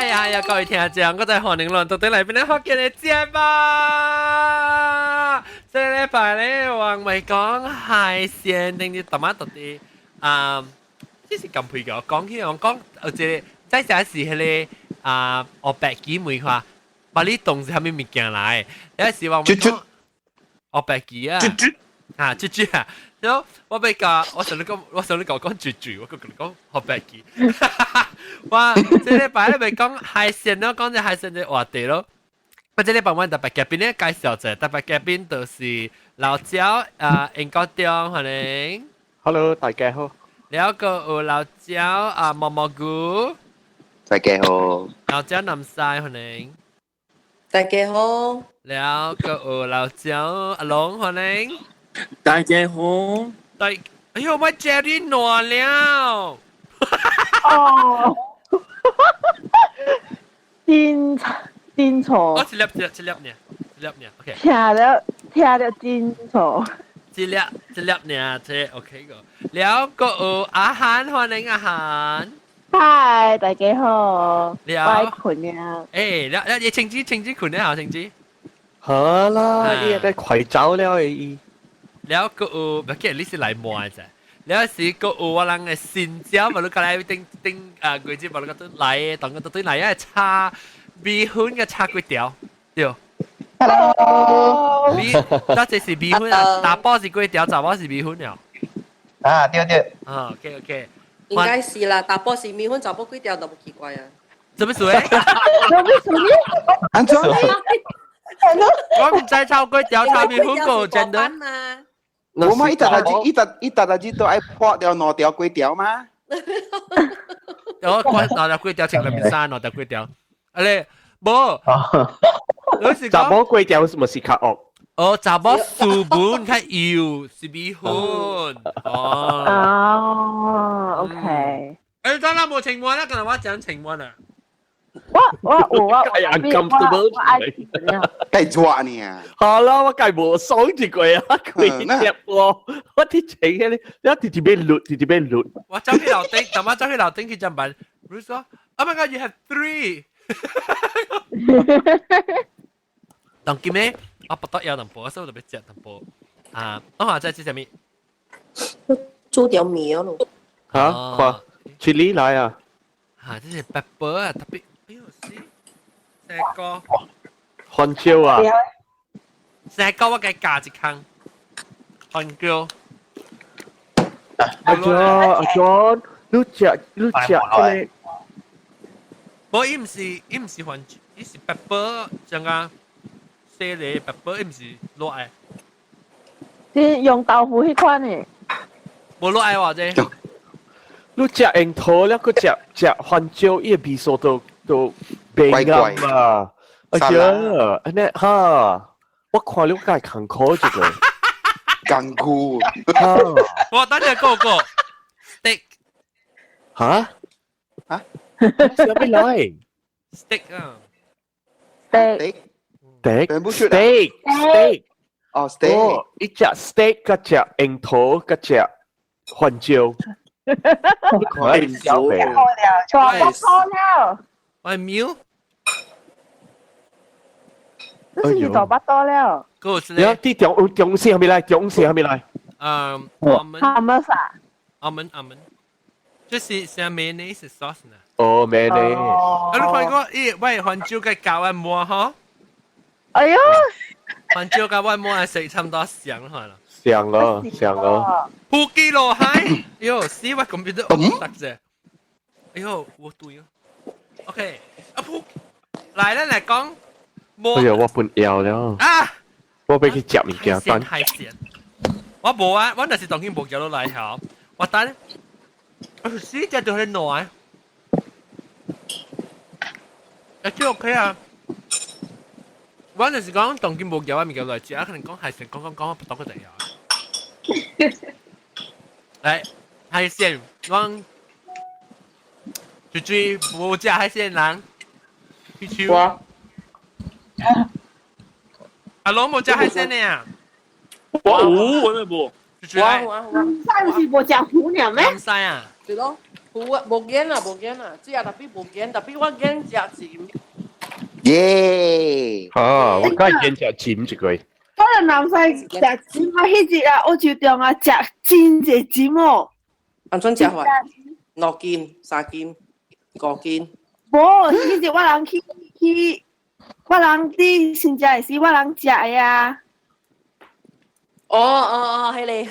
呀呀，各位聽眾，我再歡迎來到底來邊咧福建的節目。這個禮拜咧，我咪講海鮮，定啲大媽到底啊，這是咁配嘅。講起我講，有一個在這是彼個啊，學白雞梅花，把你當是啥物物件來？有時我講學白雞啊，啊，豬豬啊。然後我比較，我想你講，我想你講講豬豬，我跟你講學白雞。哇！這禮拜咧咪講海鮮咯，講這海鮮的話題咯。我這禮拜我特別嘉賓咧介紹者，特別嘉賓就是老焦啊，英國中歡迎。 Hello，大家好。了個有老焦啊，毛毛菇。大家好。老焦南西歡迎。大家好。了個有老焦阿龍歡迎。大家好。大，哎呦，我 Jerry 暖了。哦，真真錯。哦，一粒一粒呢，一粒呢，OK。聽了聽了真錯。一粒一粒呢，這 OK 個。了個有阿韓，歡迎阿韓。嗨，大家好。了。我困了。欸，了了，你清子清子困了好，清子。好啦，你在快走了伊。了個有，唔記得你是來摸啫。了是個有我人嘅新椒，嘛你過來頂頂啊，季節嘛你個都來，當個都對來啊，炒米粉嘅炒幾條，對。 Hello。米，那這是米粉啊，查埔是幾條，查某是米粉了。啊，對對。啊，OK OK。應該是啦，查埔是米粉，查某幾條都無奇怪啊。做咩事咧？做咩事咧？安怎？我唔知炒幾條炒米粉個真的。我嘛一沓仔一沓一沓仔都愛破掉兩條幾條嗎？我關兩條幾條，穿兩面衫，兩條幾條。啊咧，無，查某粿條是毋是較惡？哦，查某素本較幼是米粉。哦。哦，OK。欸，當然無情話啦，剛才我講情話啦。我我有我我 uncomfortable 我愛計抓呢啊！好啦，我計無爽一過啊，佢接我，我啲情嘅咧，你直直俾錄，直直俾錄。我走去樓頂，頭媽走去樓頂去怎辦？Bruce 說：Oh my God, you have three！當今咧，我不得要淡薄，所以我特別食淡薄。啊，我話在吃啥物？煮條麵咯。嚇，看，chili 來啊！嚇，這是 pepper 啊，特別。哎呦，是成個番椒啊！成個我給加一空番椒。阿 John 阿 John，你食你食這個？無，伊毋是伊毋是番椒，伊是 pepper，像個細粒 pepper，伊毋是落愛。是用豆腐彼款的。無落愛話這。你食櫻桃了，閣食食番椒，伊个味素都都變暗啊！哎呀，按呢哈，我看了介艱苦這個，艱苦。我等下個個 steak。哈？哈？啥物來？steak 啊。steak。 steak。steak。steak。哦，steak。伊食 steak，佮食櫻桃，佮食番椒。我了，我喵，這是大巴多了。嗰是咧，啲中中線係咪來？中線係咪來？嗯，我們阿們啥？阿們阿們，這是像 mayonnaise sauce 呢。哦，mayonnaise。啊，你看過咦？喂，番椒嘅教我摸嗬？哎呦，番椒教我摸係食差唔多香啦。香咯，香咯。普吉羅海，哎呦，死我咁邊都得啫。哎呦，我對哦。OK，啊普，來咱來講。哎呦，我本枵了。啊！我欲去食物件。海鮮，我無啊，我若是當今無叫落來吼，我等。我死食就很爛。啊，這 OK 啊。我就是講當今無叫我物件來食，可能講海鮮，講講講，我不當個就曉。來，海鮮，我最最無食海鮮人，去手。我。阿龍無食海鮮的啊？我有，我咩無？我我唔使是無食魚爾咩？唔使啊。是咯，有啊，無見啊，無見啊，只啊特別無見，特別我見食尖。耶！啊，我梗係見食尖一個。可能南西食尖啊，彼日啊，我就中啊食真濟尖哦。按怎食法？兩斤、三斤、五斤。無，彼日我人去去，我人佇新食的時，我人食的啊。哦哦哦，彼个。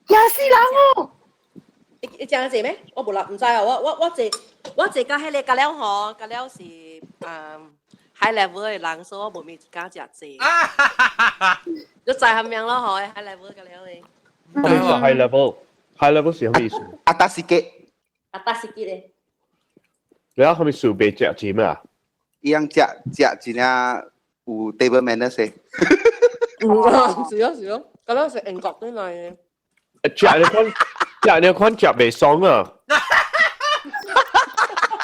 嚇死人哦！你你食濟咩？我無啦，毋知啊。我坐我坐甲彼个甲了吼，甲了是high level 的人，所以我無咪一家食濟。你知係咩咯？吼，high level 甲了的。咩是 high level？high level 是咩意思？阿達斯基。阿達斯基咧。你啊，係咪數白食尖啊？伊樣食食一領有 table manners 的。是咯是咯，甲了是英國對來的。食你看，食你看食袂爽啊！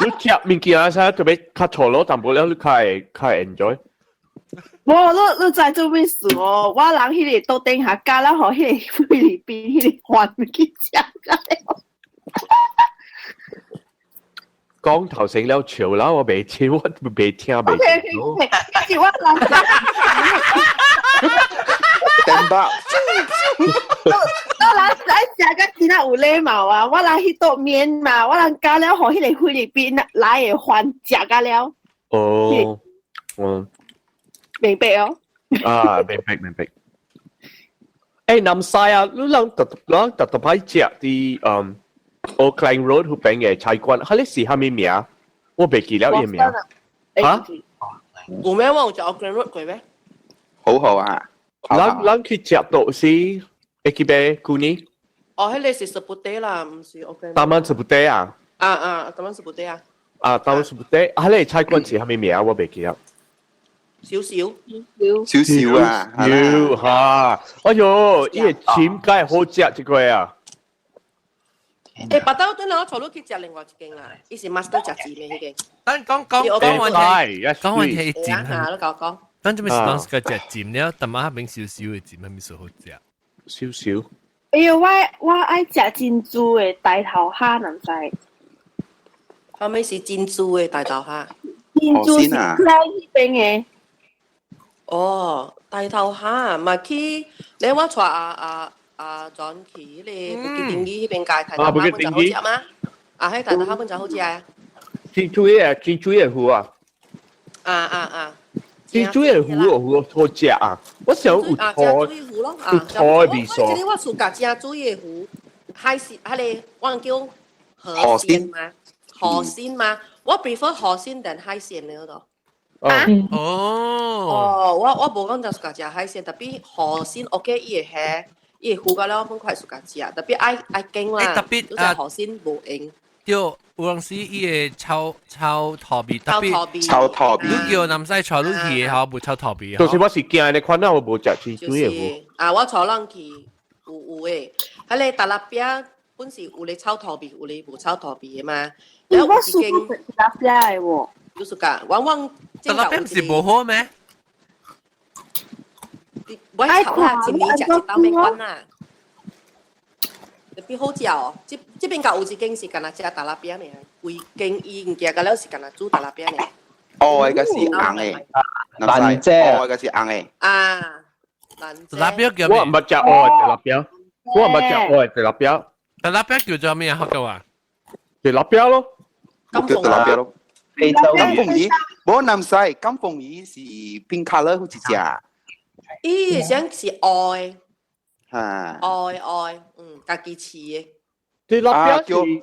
你食物件啥特別較錯咯，淡薄了你較會較會 enjoy。無，你你知做咩事哦？我人彼個桌頂下加了予彼個菲律賓彼個飯去食甲了。講頭先了笑啦，我未聽，我未聽未。 OK OK OK，是我人。 Tembak。我人愛食甲真正有禮貌啊！我人彼桌麵嘛，我人加了予彼個菲律賓來的飯食甲了。哦，嗯。明白哦。啊，明白明白。誒，南西啊，你人特人特特擺食佇Old Klang Road 彼邊的菜館，彼个是啥物名？我袂記了伊名。嚇？有咩？我有食 Old Klang Road 過咩？好好啊！咱咱去食到是會記袂？舊年？哦，彼个是 Seputeh 啦，毋是 Old Klang。 Taman Seputeh 啊？啊啊，Taman Seputeh 啊。啊，Taman Seputeh，彼个菜館是啥物名？我袂記了。少少，少少啊！少嚇！哎喲，伊个尖梗好食一個啊！誒，白豆等下我帶你去食另外一間啦，伊是 master 食尖的彼間。等講講講問題，講問題尖啊，你講講。等做咩是當個食尖了，但嘛彼邊少少的尖，係咪數好食？少少。哎喲，我愛食珍珠的大頭蝦，毋知。後尾是珍珠的大頭蝦。珍珠是在彼邊的。哦，大頭蝦嘛去，你我帶阿阿阿轉去彼个布吉丁魚彼邊街大頭蝦本就好食嗎？啊，彼大頭蝦本就好食啊。珍珠的珍珠的魚啊。啊啊啊！珍珠的魚哦，魚好食啊！我想有塗有塗的味素。這個我暑假食水的魚，海鮮，彼个我叫河鮮嘛，河鮮嘛，我 prefer 河鮮 than 海鮮的嗰度。啊哦哦，我無講就暑假食海鮮，特別河鮮 OK，伊會蝦，伊會魚甲了，本塊暑假食，特別愛愛經啦。特別啊，河鮮無用。對，有陣時伊會炒炒頭皮，特別炒頭皮。你叫南西炒你去的吼，無炒頭皮。就是我是驚你看到我無食珍珠的魚。啊，我炒人去有有的，彼个 tilapia 本是有咧炒頭皮，有咧無炒頭皮的嘛。我屬於 tilapia 的喎。就是講，往往 tilapia 毋是無好咩？我炒啦，一年食一道免管啦。特別好食哦！這這邊甲有一間是干焦食 tilapia 爾，規間伊物件甲了是干焦煮 tilapia 爾。哦，個是紅的，蘭姐，哦，個是紅的。啊，蘭姐。 tilapia 叫咩？我毋捌食烏的 tilapia，我毋捌食烏的 tilapia。 tilapia 叫做咩啊？學嘅話？ tilapia 咯，叫 tilapia 咯。非洲金鳳魚，無南西金鳳魚是 pink color 好似隻。伊想是愛。嚇！愛愛，嗯，家己飼的。 tilapia 是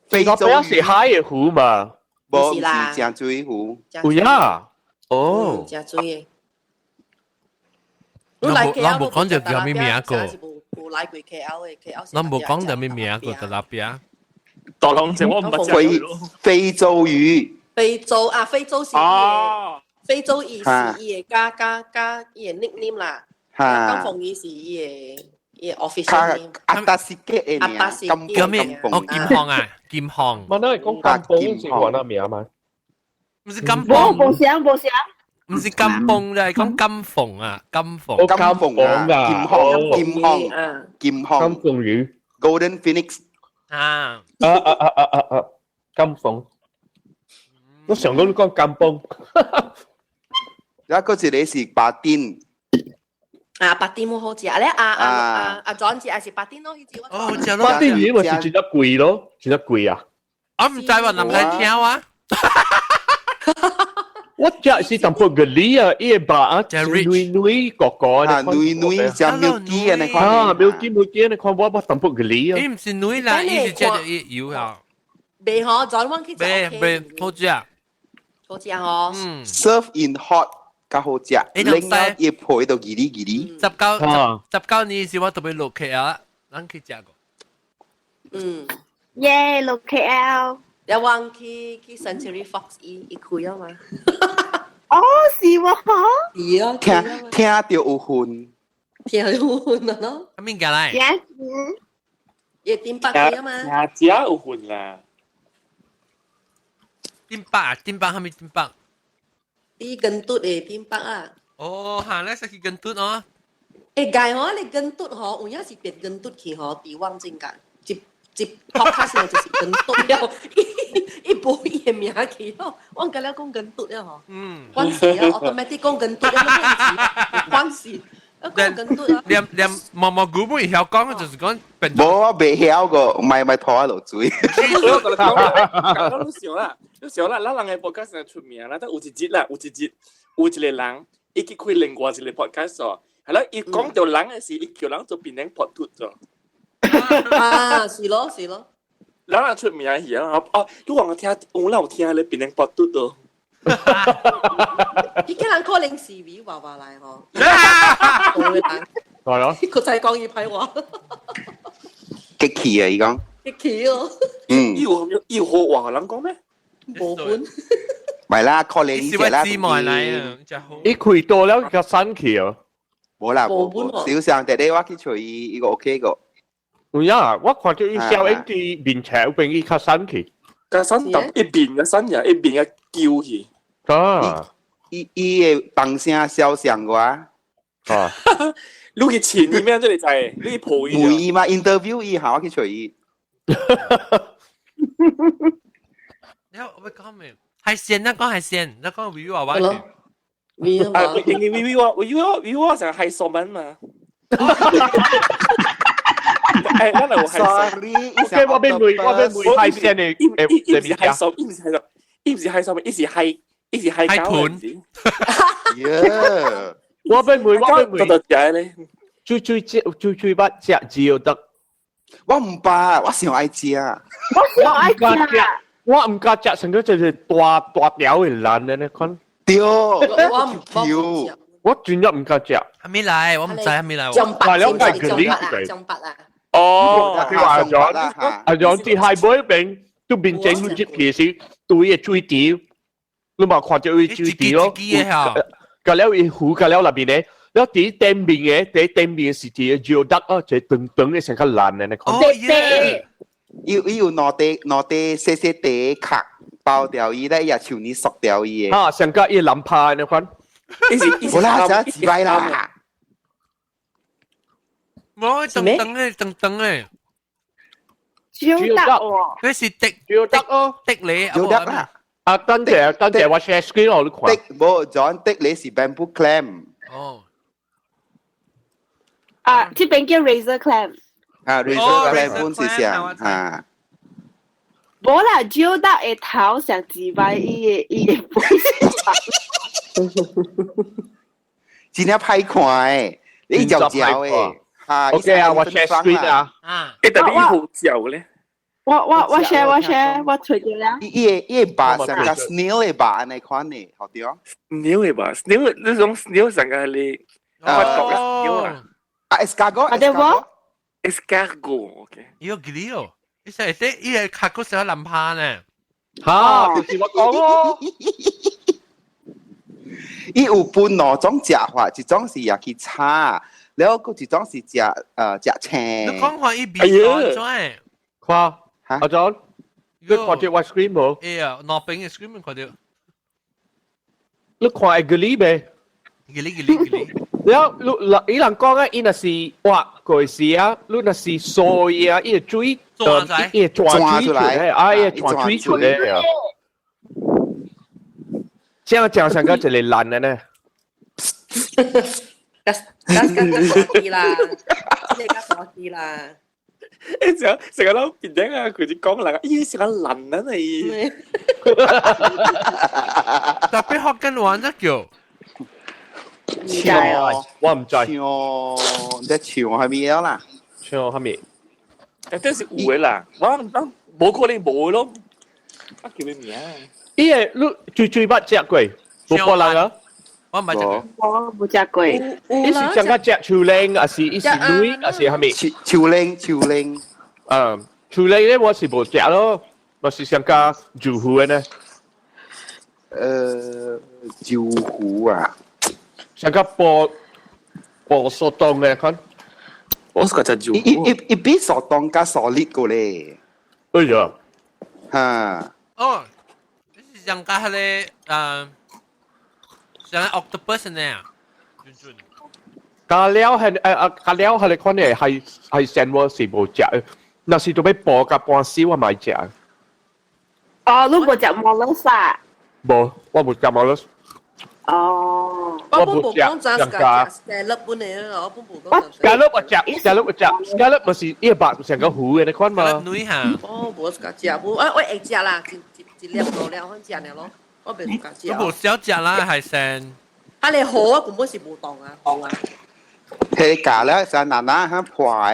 非洲 tilapia 是海的魚嘛？無，是正水魚。有呀，哦，正水的。咱無講就叫咩名個？無來過 KL 的 KL。咱無講就咩名個 tilapia。大龍姐我毋捌非非洲魚。非洲啊，非洲是非洲伊是伊的加加加伊的 nickname 啦。金鳳魚是伊的伊的 official name。阿達斯基的阿達斯金叫咩？哦，金鳳啊，金鳳。我那係講金鳳是話那名嘛？毋是金鳳。無無相無相。毋是金鳳就係講金鳳啊，金鳳。金鳳啊，金鳳，金鳳，金鳳。金鳳魚。 Golden Phoenix。啊啊啊啊啊啊啊！金鳳，我上個都講金鳳。一個一個是白丁。啊，白丁冇好食，咧啊啊啊啊，轉子還是白丁咯，彼隻我。哦，好食咯。白丁魚咪是真係貴咯，真係貴啊！我唔知喎，唔使聽啊。我食是淡薄個梨啊，伊個肉啊，軟軟個個啊，軟軟像 milky 啊，你看。啊，milky milky 你看我我淡薄個梨啊。伊唔是軟啦，伊是食到伊油啊。袂吼，轉彎去食。袂袂，好食。好食吼。嗯。 Serve in hot 較好食，另外伊皮都ギリギリ。19年時我特別落 KL，咱去食過。嗯。耶，落 KL。有往去 Century Fox 伊伊開啊嘛。哦，是喎，是啊。聽聽到有份。聽到有份啊咯。阿邊個來？伊點八啊嘛。聽食有份啦。點八啊？點八係咪點八？伊跟嘟的點八啊。哦，嚇！你食去跟嘟哦。欸，該吼，你跟嘟吼，有影是變跟嘟去吼，佇往正間，一一 podcast 就是跟嘟了，伊無伊的名去咯，我甲了講跟嘟了吼。嗯。關係啊，automatic 講跟嘟了，關係。講跟嘟啊。連毛毛菇會曉講，就是講。無，我袂曉個，唔係唔係拖落水。我講講你想啦，你想啦，咱人的 podcast 出名啦，但有一日啦，有一日有一個人，伊去開另外一個 podcast 哦，係啦，伊講到人的時，伊叫人做變成 pod 咗。啊，是咯，是咯。咱人出名去啊！哦，你話我聽，有人有聽咧變成 pod 咗。伊個人可能是為話話來吼。係咯。佢再講伊歹話。激氣啊！伊講。激氣哦。嗯。伊有伊有好話人講咩？無分。唔係啦，可能是我姊妹來啊，伊開多了較生氣哦。無啦，無無。小上弟弟我去隨伊，伊個 OK 個。有影，我看到伊小英佇面前有邊伊較生氣。較生特一邊嘅生呀，一邊嘅叫去。啊！伊伊會放聲肖像我。啊！你去前面這裡在，你去抱伊。問伊嘛，interview 伊下，我去隨伊。你我講咩？海鮮，那講海鮮，那講魚娃娃。魚啊，因為魚娃魚娃魚娃成係索文嘛。誒，咱嚟有海 Sorry，我俾問，我俾問海鮮的，伊伊毋是海索，伊毋是海索，伊毋是海索，伊是海，伊是海海豚。耶！我俾問，我俾問，到食咧。最最食最最捌食只得。我毋捌，我上愛食。我上愛食。我毋敢食，成個就是大大條的爛的呢款。對，我唔我真正毋敢食。還沒來，我毋知還沒來。醬白，兩個醬白啊，醬白啊。哦，佢話咗，阿楊佇海尾邊，都變整入去時，對個水池，你嘛看到伊水池咯。隔了伊湖隔了那邊咧，了佇頂面嘅，佇頂面是佇個肉得哦，就長長嘅成較爛的呢款。哦耶！伊有兩塊兩塊細細塊殼包掉伊咧，也像你縮掉伊的。啊，上個伊藍拍那款。無啦，食幾擺啦。冇，長長的，長長的。少得喎。佢是滴少得哦，滴你。少得啦。啊，等陣等陣，我 share screen 我都看。滴無，John 滴你是 bamboo clam。哦。啊，這邊叫 razor clam。啊，razor clam 本是啥啊？無啦，少得的頭上一擺，伊的伊的背。真正歹看的，你嚼嚼的。啊，OK 啊，我 share screen 啊。啊，欸，但你好嚼咧。我 share 我 share 我隨住了。伊伊個肉像個 snail 的肉按呢款的，好對。 snail 的肉，snail 那種 snail 上個係法國嘅 snail 啊。啊，escargot。啊對無？escargot，OK。伊個記哦，伊說這伊個卡骨是藍拍呢。嚇，就是我講咯。伊有分兩種食法，一種是也去炒，然後閣一種是食食青。你講話伊味道怎？看，阿 John，你看到我 screen 無？哎呀，兩邊嘅 screen 看到。你看會記哩未？記哩記哩記哩。然後你伊人講啊，伊若是挖過時啊，你若是掃伊啊，伊會水做出來，伊轉水出來，啊，伊轉水出來啊！這樣講上個一個爛的呢。加加加加手機啦，你加手機啦。誒，成成個老變頂啊！佢就講人，咦，成個爛啊你。特別學緊玩得叫。唔知啊，我唔知。唱，你唱係咩啦？唱係咩？誒，這是有的啦，我我無可能無咯。啊，叫咩名？伊個你最最捌食過，無可能啊！我唔捌食過，我冇食過。伊是上個食樹奶，還是伊是女，還是蝦米？樹奶，樹奶。嗯，樹奶咧我是無食咯，我是上個豆腐的呢。豆腐啊，上個薄薄素凍的看。我是個食豆腐。伊伊伊比素凍加素力個咧。哎呀，哈。哦，你是上個彼個像 octopus 呢？加料係誒啊，加料係你看嘅係係成我是無食，若是都欲薄甲半死我嘛會食。哦，你無食 mollusk 啊？無，我無食 mollusk。哦，我本無講食 scallop 本嚟咯，我本無講。 scallop 我食，scallop 我食，scallop 咪是一白成個糊嘅，你看嘛？女嚇。哦，無自食，無我我會食啦，一一一粒兩粒反食爾咯，我袂自食。都無少食啦，係先。啊，你好啊，根本是無動啊，好啊。佢教咧就奶奶喺破啊。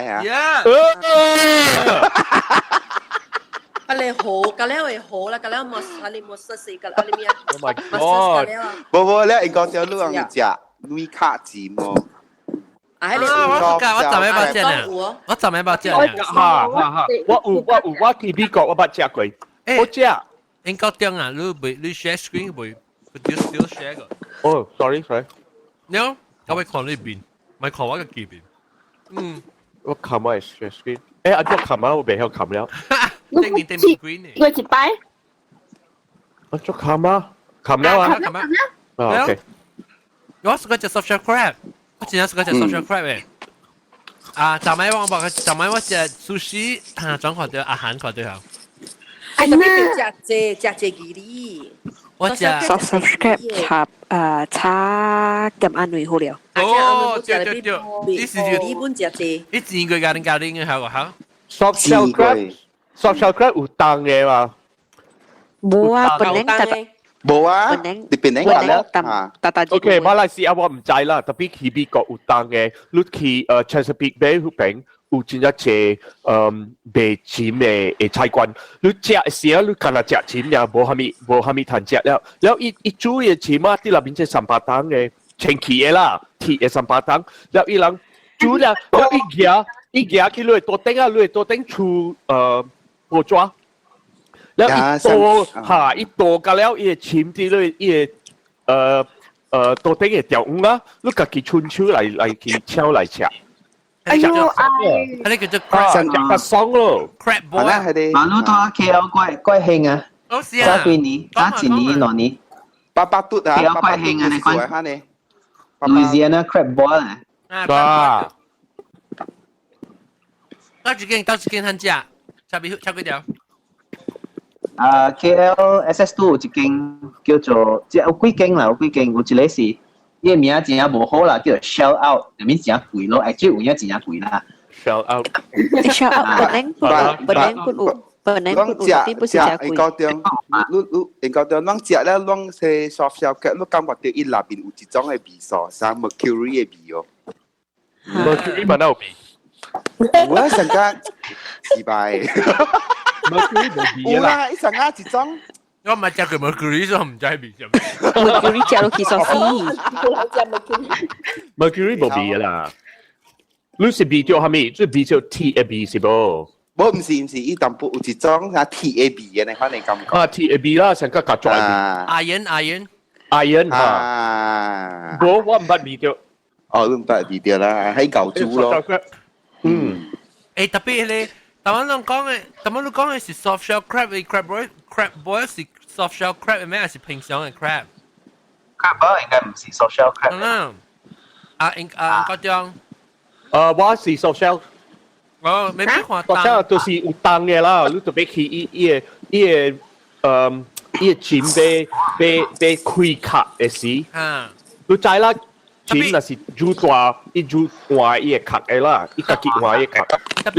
啊，你好，隔了會好啦，隔了冇啊，你冇失事，隔啊你咩啊？Oh my god！無無咧，應該就你人食女卡鉗哦。啊，我我就咩捌食呢？我就咩捌食呢？哈哈哈！我有我有我去美國我捌食過，我食。應該點啊？你袂你 share screen 袂？你 still share 個？哦，sorry sorry。你我會看呢邊，咪看我個機邊。嗯，我看我 share screen。誒，阿做看啊，我袂曉看了。頂面頂面 green 呢？過一擺。我做看啊，看了啊。看啊。啊，OK。我是個食 soft shell crab，我真正是個食 soft shell crab 誒。啊，昨晚我無，昨晚我食 sushi，啊，轉看到阿韓看到。啊，特別食這食這魚哩。我食 soft shell crab 插誒插鹹鵪鶉好了。哦，對對對，你是日本食這。你煎過咖喱咖喱嘅係個嚇？soft shell crab，soft shell crab 有凍嘅嘛？無啊，本來特無啊，你本來啊，特特 OK，馬來西亞我唔知啦，特別去美國有凍嘅，你去Chesapeake Bay 嗰邊有真正濟賣鱔的的菜館，你食時啊，你干焦食鱔爾，無蝦米無蝦米通食了，了伊伊煮的鱔啊，佇內面這三巴掌的清氣的啦，鐵的三巴掌，了伊人煮了，了伊舉伊舉去你的桌頂啊，你的桌頂出鍋紙。了伊倒哈，伊倒甲了，伊會沉佇你伊個桌頂的條黃啊，你家己伸手來來去搶來食。哎呦，哎，彼個叫做食較爽咯，crab boil。馬路到 KL 怪怪興啊！早幾年，早一年兩年，八百嘟啊，KL 怪興啊，你看。Louisiana crab boil 啊。啊。到一間，到一間通食，吃幾吃幾條？啊，KL SS2 有一間叫做，即有幾間啦，有幾間，有一個是，伊個名真正無好啦，叫做 Shell Out，入面真貴咯，actually 有影真正貴啦。 Shell Out。 Shell Out 本來本來本有本來本有，並不是真貴。高中，你你高中，咱食咧，攏是 soft shell crab，你感覺到伊內邊有一種的味素，啥 mercury 的味哦。 mercury 嘛，哪有味？我上間失敗。 mercury 無味有啦，伊上間一種。我唔係食過 mercury，所以唔知味什麼。 mercury 食落去就死。 mercury 無味啦。你是味著啥物？這味著鐵的味是無？無，毋是毋是，伊淡薄有一種啥鐵的味的，反正感覺。啊，鐵的味啦，上較較拽味。 iron iron iron 哈。無，我毋捌味著。哦，你毋捌味著啦，喺舊煮咯。嗯。誒，特別咧，台灣人講的，台灣人講的是 soft shell crab，crab boil，crab boil 是 soft shell crab 咩？還是平常的 crab？ crab boil 應該毋是 soft shell crab。嗯。啊，應啊，嗰種。我是 soft shell。哦，未必看大隻都是有重的啦，你特別去伊伊个伊个伊個錢被被被開殼的時，你知啦，錢若是煮大，伊煮換伊個殼的啦，伊家己換伊個殼。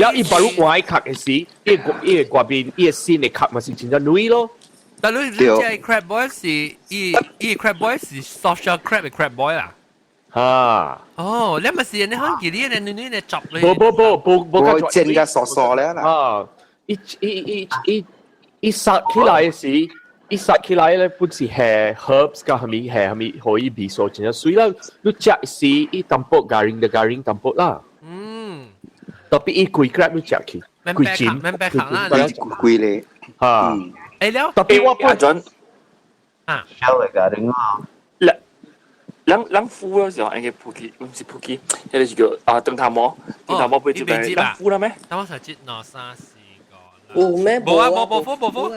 了伊把你換伊殼的時，伊個伊個外面伊個新的殼嘛是真正軟咯。但你你這 crab boil 是伊伊 crab boil 是 soft shell crab 的 crab boil 啦。啊！哦，你咪是你可記你你你你作咧。無無無無無，我煎個傻傻咧啦。啊！伊伊伊伊伊殺起來的時，伊殺起來咧，本是係 herbs 加係咪係係咪可以味素真正水啦。你食時伊淡薄 garing 的 garing 淡薄啦。特別伊規 crab 你食去，規煎，免白行啦，貴咧。嚇！誒了，特別我阿準啊， shell 嘅 garing 啊。人人敷嗰時候，應該普吉，唔是普吉，迄個是叫啊燈塔毛，燈塔毛不會這邊人敷啦咩？等我實節兩三四個。有咩？無啊，無無敷無敷。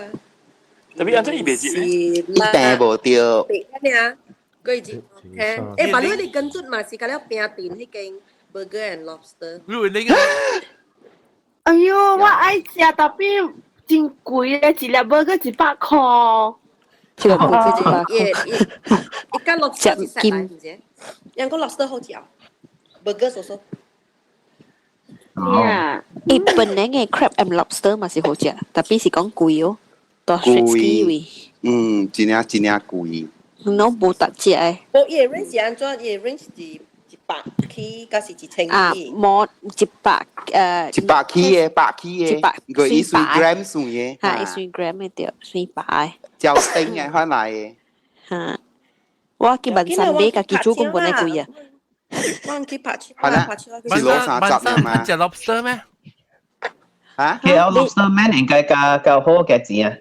特別按怎伊袂接咩？一定無對。別啊，幾節？誒，把你你跟住嘛是甲了餅店彼間 Burger and Lobster。你會拎啊？哎喲，我愛食，但係真貴咧，一粒 burger 100箍。一粒 burger 100箍。一間 lobster 是食來唔是？兩個 lobster 好食，burger 數數。哦。伊本來嘅 crab and lobster 嘛是好食，但係是講貴哦，到雪位。嗯，真正真正貴。攏無達食的。無，伊個 range 是按怎？伊個 range 是100起，還是1000起？啊，無100。 100起的，百起的。一百。個伊算 gram 算的。嚇，伊算 gram 的對，算百。照頂的翻來的。嚇，我去文山買，家己煮根本會貴啊。我去拍手，係啦，是攞30嘛？食 lobster 咩？嚇？KL lobster man 應該較較好價錢啊。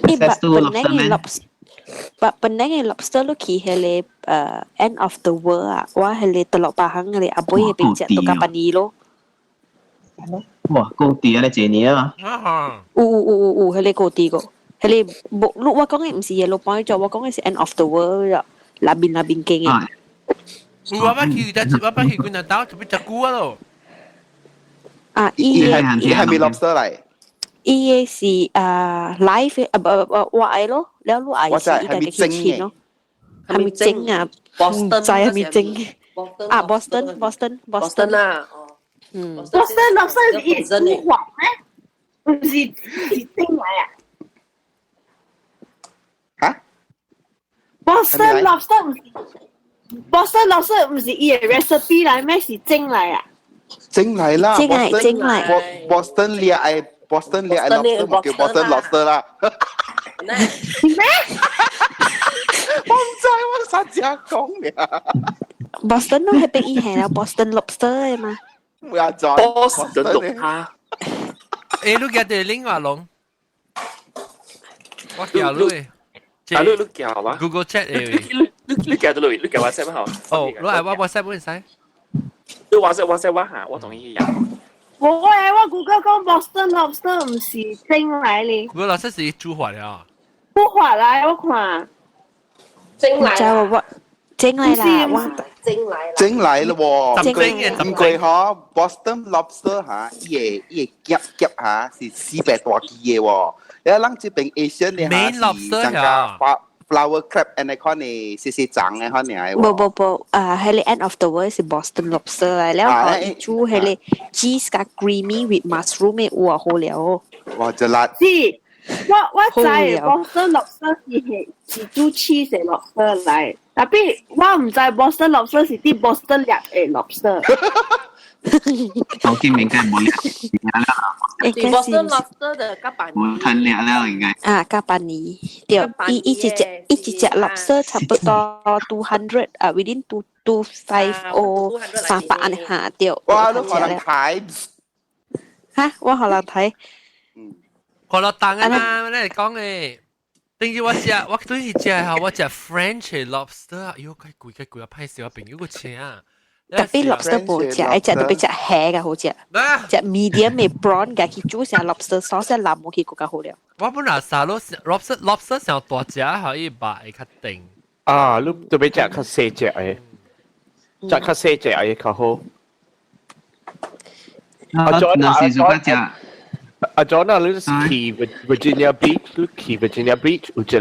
伊本本來嘅 lobster，本本來嘅 lobster 你去彼個end of the world 啊，我彼個特洛巴行彼個阿妹彼邊食都較便宜咯。哇，高啲啊！你這年啊？有有有有有，彼個高啲個，彼個無，你我講嘅毋是耶魯幫做，我講嘅是 end of the world 啊，那邊那邊間嘅。我捌去，但我捌去幾若兜，特別食久啊咯。啊，伊伊係咪 lobster 嚟？伊個是啊 live 啊不不我愛咯，了你愛是伊家己去切咯，係咪蒸啊？唔知係咪蒸？啊，Boston Boston Boston 啦，嗯，Boston lobster 是伊煮法咩？唔是是蒸來啊？嚇？Boston lobster 唔是 Boston lobster 唔是伊個 recipe 來咩？是蒸來啊？蒸來啦，蒸來蒸來，Boston 掠愛。Boston 掠 lobster 冇叫 Boston lobster 啦。咩？我唔知我實只講嘅。 Boston 都係俾伊係啦，Boston lobster 嘅嘛。冇人知。 Boston 龍蝦。誒，你記得另外龍？我叫你。啊，你你叫啊？Google Chat 誒。你你你叫到你，你叫 WhatsApp 好。哦，你係我 WhatsApp 本使。你 WhatsApp WhatsApp 我嚇，我同意有。無誒，我 Google 講 Boston lobster 唔是蒸來咧。 Google lobster 是煮法了。煮法來，我看。蒸來。就我蒸來啦，我蒸來。蒸來了喎。蒸嘅，唔過嗬，Boston lobster 嚇，伊個伊個夾夾嚇是400大支嘅喎。你咱這邊 Asian 嘅嚇是增加 flower crab 安尼款嘅細細長嘅款爾無無無，啊，彼個 end of the world 是 Boston lobster 來，了後伊煮彼個 cheese 加 creamy with mushroom 嘅有啊好了。哇！就辣。是，我我知 Boston lobster 是係是煮 cheese 嘅 lobster 來，但係我毋知 Boston lobster 是佇 Boston 掠嘅 lobster。我見應該冇掠啦。 Boston lobster 的甲板冇吞掠了應該。啊，甲板尼，對，伊伊一隻伊一隻 lobster 差不多 200 啊，within 2250 300按呢嚇，對。哇！你可能睇。嚇！我予人睇。看落當啊嘛，你嚟講嘅。頂次我食，我對是食嚇，我食 French lobster 啊，喲，較貴較貴啊，歹勢我朋友個請啊。特別 lobster 無食，愛食特別食蝦較好食。食 medium 的 prawn 共去煮成 lobster sauce 淋落去閣較好了。我本來沙律 lobster lobster 上大隻，可以肉會較甜。啊，你特別食較細隻的，食較細隻的較好。阿 John 若是自家食。阿 John 啊，你是去 Virginia Beach，你去 Virginia Beach 有一個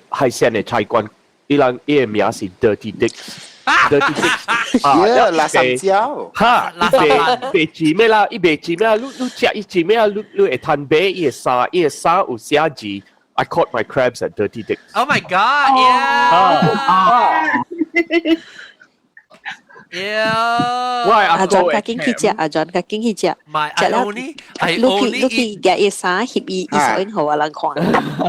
海鮮的菜館，伊人伊个名是 Dirty Dicks。Dirty Dicks 啊，垃圾椒。哈，伊賣賣字咩啦？伊賣字咩啦？你你食伊字咩啊？你你會趁買伊个衫，伊个衫有寫字。I caught my crabs at Dirty Dicks. Oh my God! Yeah. Yeah. 喂，阿 John 較緊去食，阿 John 較緊去食。唔係，I only I 你去 only 你去夾伊衫翕伊伊手影予我人看。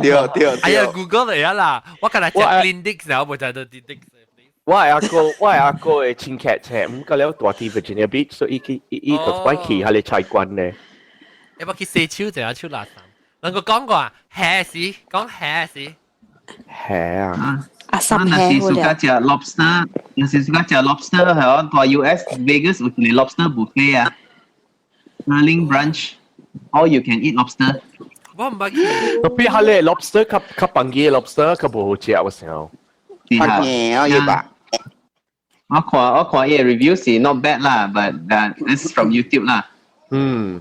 對對。哎呀，Google 嚟啊啦，我今日食 Clean Dicks 然後無食 Dirty Dicks。我阿哥的親戚請，毋過了住佇 Virginia Beach，所以伊去伊伊就擺去彼个菜館咧。你捌去洗手就手垃圾。能夠講過啊？蝦是講蝦是。蝦啊！啊，三若是蝦自家食 lobster，若是自家食 lobster 係哦，在 US Vegas 有一個 lobster buffet 啊，Sterling Branch，all you can eat lobster。我毋捌去。 Tapi 彼个 lobster 較較便宜 lobster 較無好食，我想。較硬啊，伊吧。我看伊 review 是 not bad 啦，but this is from YouTube 啦。嗯。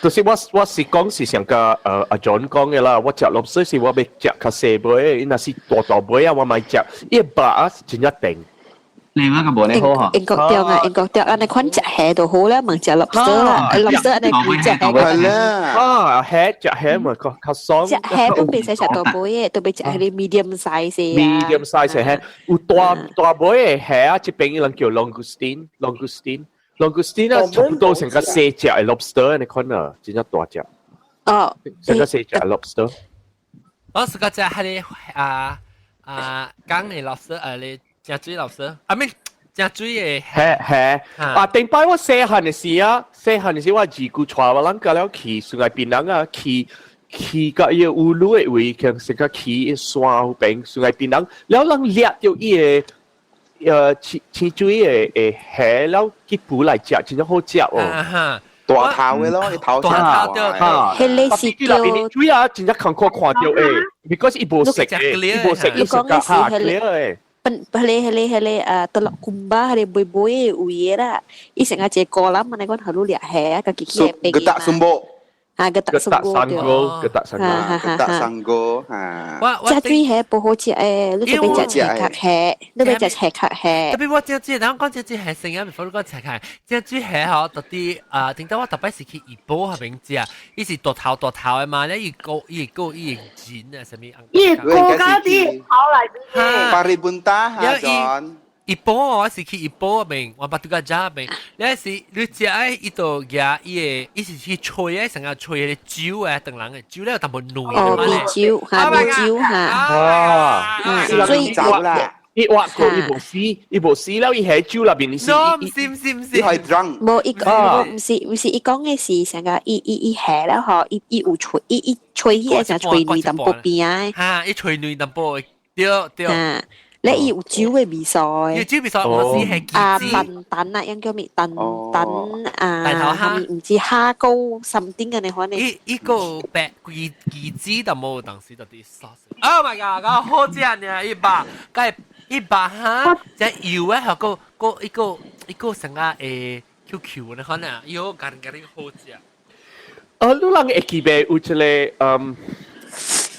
就是我我是講是上個阿 John 講嘅啦，我食 lobster 是我欲食較細尾，伊若是大大尾啊，我莫食，伊肉啊真正甜。你乜個無呢好嗬？英國掉啊，英國掉，按呢款食蝦就好啦，莫食 lobster 啦，lobster 按呢規隻蝦。係啦。啊，蝦食蝦嘛較較爽。食蝦都袂使食大尾的，都欲食彼个 medium size 啊。 medium size 蝦，有大大尾的蝦啊，這邊伊人叫 langoustine，langoustine。langoustine 啊，差不多成個細隻的 lobster 你看啊，真正大隻。哦。成個細隻 lobster。我是個食彼个啊啊講的 lobster，啊你食水 lobster，啊咩食水的蝦蝦啊！頂擺我細漢的時啊，細漢的時我二姑帶我人過了去 Sungai Pinang 啊，去去到伊个 ulu 的位，成個去山邊 Sungai Pinang，了人掠著伊个清清水的的蝦，了去捕來食，真正好食哦。大頭的咯，伊頭大頭對。哈，彼个是叫水啊，真正艱苦看著的，because 伊無色的，伊無色，伊是較哈 clear 的。 pen 彼个彼个彼个啊，Teluk Kumba 彼个尾尾的位啦，伊成個一個啦，問你講好掠蝦，家己去邊 Getak Sumbo。啊，Getak Sunggo， Getak Sunggo， Getak Sunggo，哈。食水蝦無好食誒，你特別食青殼蝦，你欲食青殼蝦。特別我食這，人講食這蝦生啊，before 你講青殼，食水蝦吼，到底啊，頂到我逐擺是去怡保彼邊食，伊是大頭大頭的嘛，咧伊個伊個伊個筋啊，啥物？伊個高啲頭來邊。Parit Buntar 哈，John。怡保我是去怡保邊，我捌拄個食邊，你是你食的伊就舉伊个，伊是去吹的，成個吹彼個酒啊，當人的酒咧有淡薄軟。哦，米酒哈，米酒哈。啊，所以啦，伊挖過伊無死，伊無死了，伊喺酒內邊，是。唔是唔是唔是，伊係 drunk。無伊講，毋是毋是，伊講的是成個伊伊伊下了吼，伊伊有吹，伊伊吹起來成吹軟淡薄邊的。哈，伊吹軟淡薄，對對。咧伊有酒的味素的。有酒味素，我是係啊，笨蛋啊，樣叫咩？蛋蛋啊，蝦毋知蝦膏 something 嘅呢款呢？伊伊個白雞雞子都無當時就啲 sauce。Oh my god！個好食呢，伊肉，該伊肉哈，隻油啊，個個一個一個成個誒 Q Q 呢款啊，伊好乾乾好食。啊，你人會記袂有一個嗯，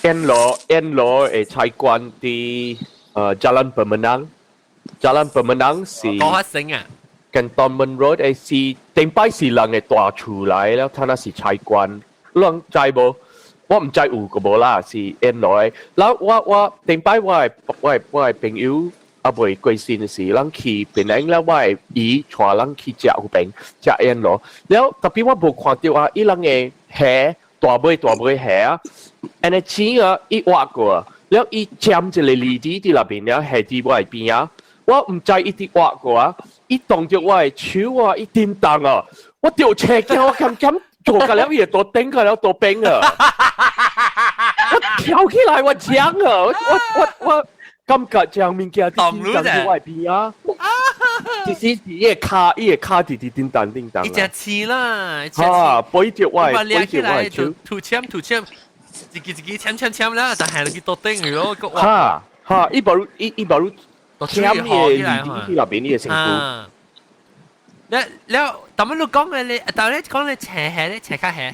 煙羅煙羅的菜館佇Jalan Pemenang，Jalan Pemenang 是高發生啊，Cantonment Road 的是頂擺是人的大厝來了，他那是菜館，你人知無？我毋知有個無啦，是煙羅的。然後我我頂擺我的我的我的朋友猶未過身時，咱去檳城了，我的姨帶咱去食彼邊食煙羅，了 tapi 我無看著啊，伊人的蝦大尾大尾蝦啊，按呢錢啊，伊挖過。了伊佔一個梨子佇內邊了，下佇我的邊啊，我毋知伊佇挖過啊，伊動著我的手啊，伊叮當啊，我著車驚，我敢敢做甲了伊會倒頂甲了倒邊啊，我跳起來我講啊，我我我感覺這樣物件佇叮當佇我的邊啊，其實是伊的跤，伊的跤佇佇叮當叮當。伊食刺啦，哈，背著我的，背著我的手，吐籤吐籤。一支一支簽簽簽啦，但係你去到頂去咯，哈哈，伊無伊伊無簽伊的梨子佇內邊，伊的身軀。了了，但乜你講嘅你，但你講你斜下咧，斜卡下。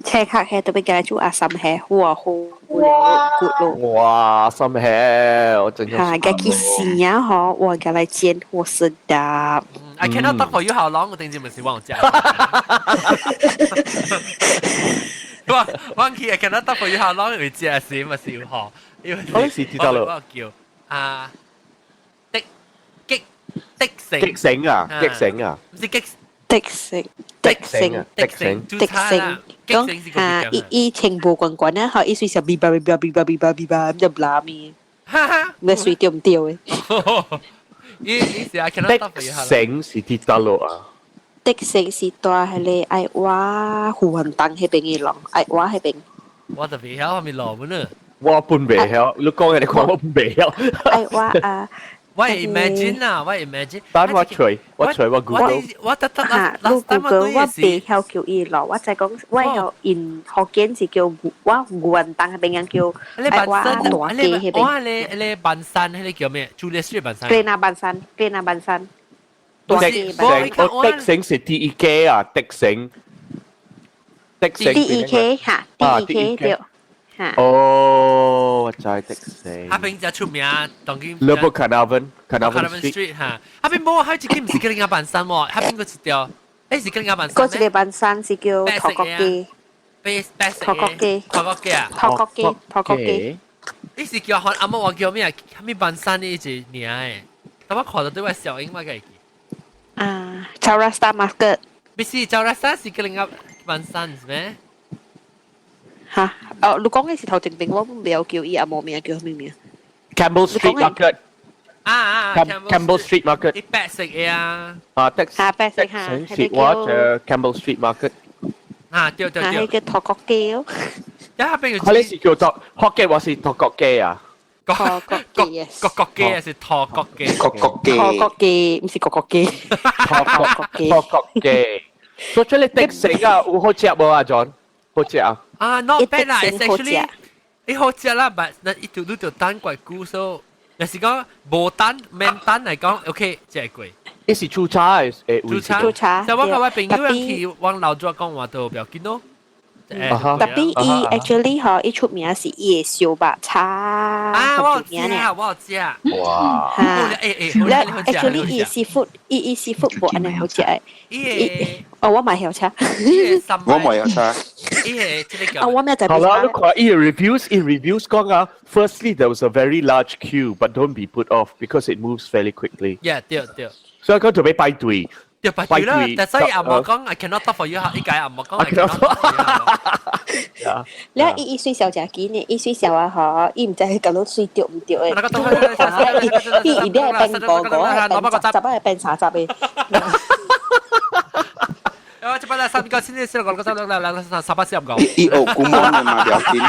斜卡下特別嘅做阿三下，哇好了，good 咯。哇，三下我真係。嚇，嘅佢線啊，嗬，我嘅來煎，我是的。 I cannot talk for you how long，我定住咪是忘記。我忘記 I cannot talk for you how long，會知是咪是嗬？因為我是知道咯。我叫啊的激的成激醒啊，激醒啊，唔是激的成的成的成的成，講嚇，伊伊情無關關啊，嗬，伊隨時嗶吧嗶吧嗶吧嗶吧嗶吧咁就唔咪，咩隨對唔對嘅？伊伊是 I cannot talk for you how long。的成是啲得咯啊。的成是大係你愛挖胡雲東迄邊嘅路，愛挖迄邊。我特別曉，我咪路本呢。我本未曉，你講嘅你講我本未曉。愛挖啊！我 imagine 啊，我 imagine。但我隨我隨我 Google。我得得嚇，你 Google 我未曉叫伊路，我就講我曉因福建是叫我胡雲東迄邊人叫愛挖大街迄邊。我你你板山，迄個叫咩？朱麗斯板山。格納板山，格納板山。的成，我的成是 D E K 啊，的成，的成。 D E K 嚇，D E K 對。嚇。哦，我知的成。那邊就出名，當今。 Lebuh Carnarvon，Carnarvon Street 嚇。那邊冇，佢自己唔是叫另外板山喎，那邊個一條，誒是叫另外板山。嗰一個板山是叫托國街。白白色。托國街。托國街啊。托國街，托國街。你是叫韓阿媽話叫咩啊？咩板山呢？一名誒，但我看到對我小英我個會記。啊，Chaurasta Market。不是 Chaurasta 是叫另外板山是咩？嚇！哦，你講嘅是頭前邊，我唔曉叫伊阿無名叫咩名？Campbell Street Market。啊啊！Campbell Street Market。啲白色嘅啊。啊，的嚇白色嚇，是我就 Campbell Street Market。啊，對對對。係個托國街哦。一下邊佢呢是叫做學嘅，還是托國街啊？托國街，國國街還是托國街？國國街。托國街，唔是國國街。托國街。托國街。所以你的成啊，有好食無啊，John？好食啊？啊，not bad 啦，it's actually 伊好食啦，but 那一條你就等怪久，所以若是講無等免等嚟講，OK，這係貴。伊是煮茶的誒，煮茶。煮茶。就我個我朋友去往老祖講話都不要緊咯。特別伊 actually 嗬，伊出名是伊的燒肉叉。啊，我有食，我有食。哇！嚇！誒，actually 伊 seafood，伊伊 seafood 無按呢好食的。伊哦，我嘛曉食。我嘛曉食。伊個這個叫。啊，我咩就好啦，你看伊 reviews，伊 reviews 講啊，firstly there was a very large queue, but don't be put off because it moves fairly quickly. Yeah，對對。所以講就要排隊。對排隊啦，但所以阿媽講，I cannot talk for you，依家阿媽講，I cannot talk for you。你伊伊水小食緊呢，伊水小啊嗬，伊毋知佢講到水對毋對的。伊伊邊係變五個，變十十，係變三十個。啊！這擺三個、四、四、五、六、七、六、六、三、三百四十五。伊學古網的嘛，不要緊。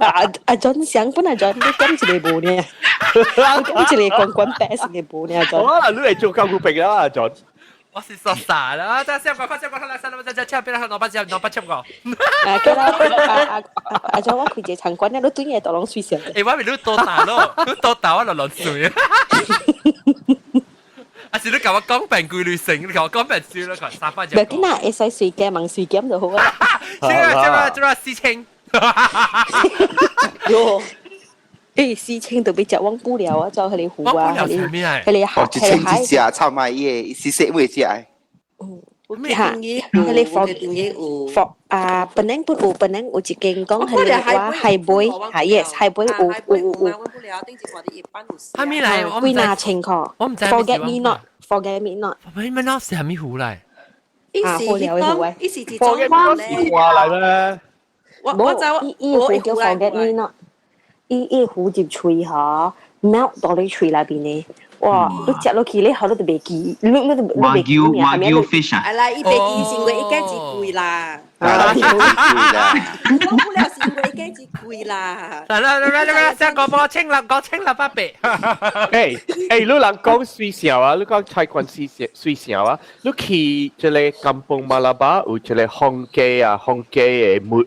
阿阿 John 想本來 John 你點一個無呢？你點一個關關白色的無呢？John。我啦，你會做教育病啦，John。我是傻傻啦！這四個、快四個、三、三、三、七、八、六、八、七、六、八、七個。啊，叫啦！阿阿阿 John，我開一個餐館，你對嘢都攏水上。欸，我咪你多大咯？你多大我就落水。啊是你共我講病規律性，你共我講病少啦，佢三百隻。唔緊啦，會使隨減問隨減就好啊。這個這個這個四千。喲，欸，四千就欲食王不了啊，走彼个湖啊，彼个彼个哦，一千一隻，臭賣伊個，是說咩食的？嚇，彼個佛佛啊，本來不有，本來有一間講彼個我海貝，嚇 yes，海貝有有有有。蝦米來？我幾若千塊。我毋知。 Forget me not，forget me not。 Forget me not 是蝦米湖來？伊是迄講，伊是一種咧。花來咩？我我知伊伊湖叫 Forget me not，伊伊湖入喙嗬，melt 到你喙內邊呢。哇！你食落去，你好你都袂記，你你都你袂記名。和牛 fish 啊！係啦，伊袂記是因為伊價錢貴啦。啊，貴啦！我不了是因為伊價錢貴啦。來來來來來，先講我清啦，講清啦，八百。誒誒，你人講水小啊，你講菜館水小水小啊，你去這個甘榜馬拉巴有這個紅雞啊，紅雞的木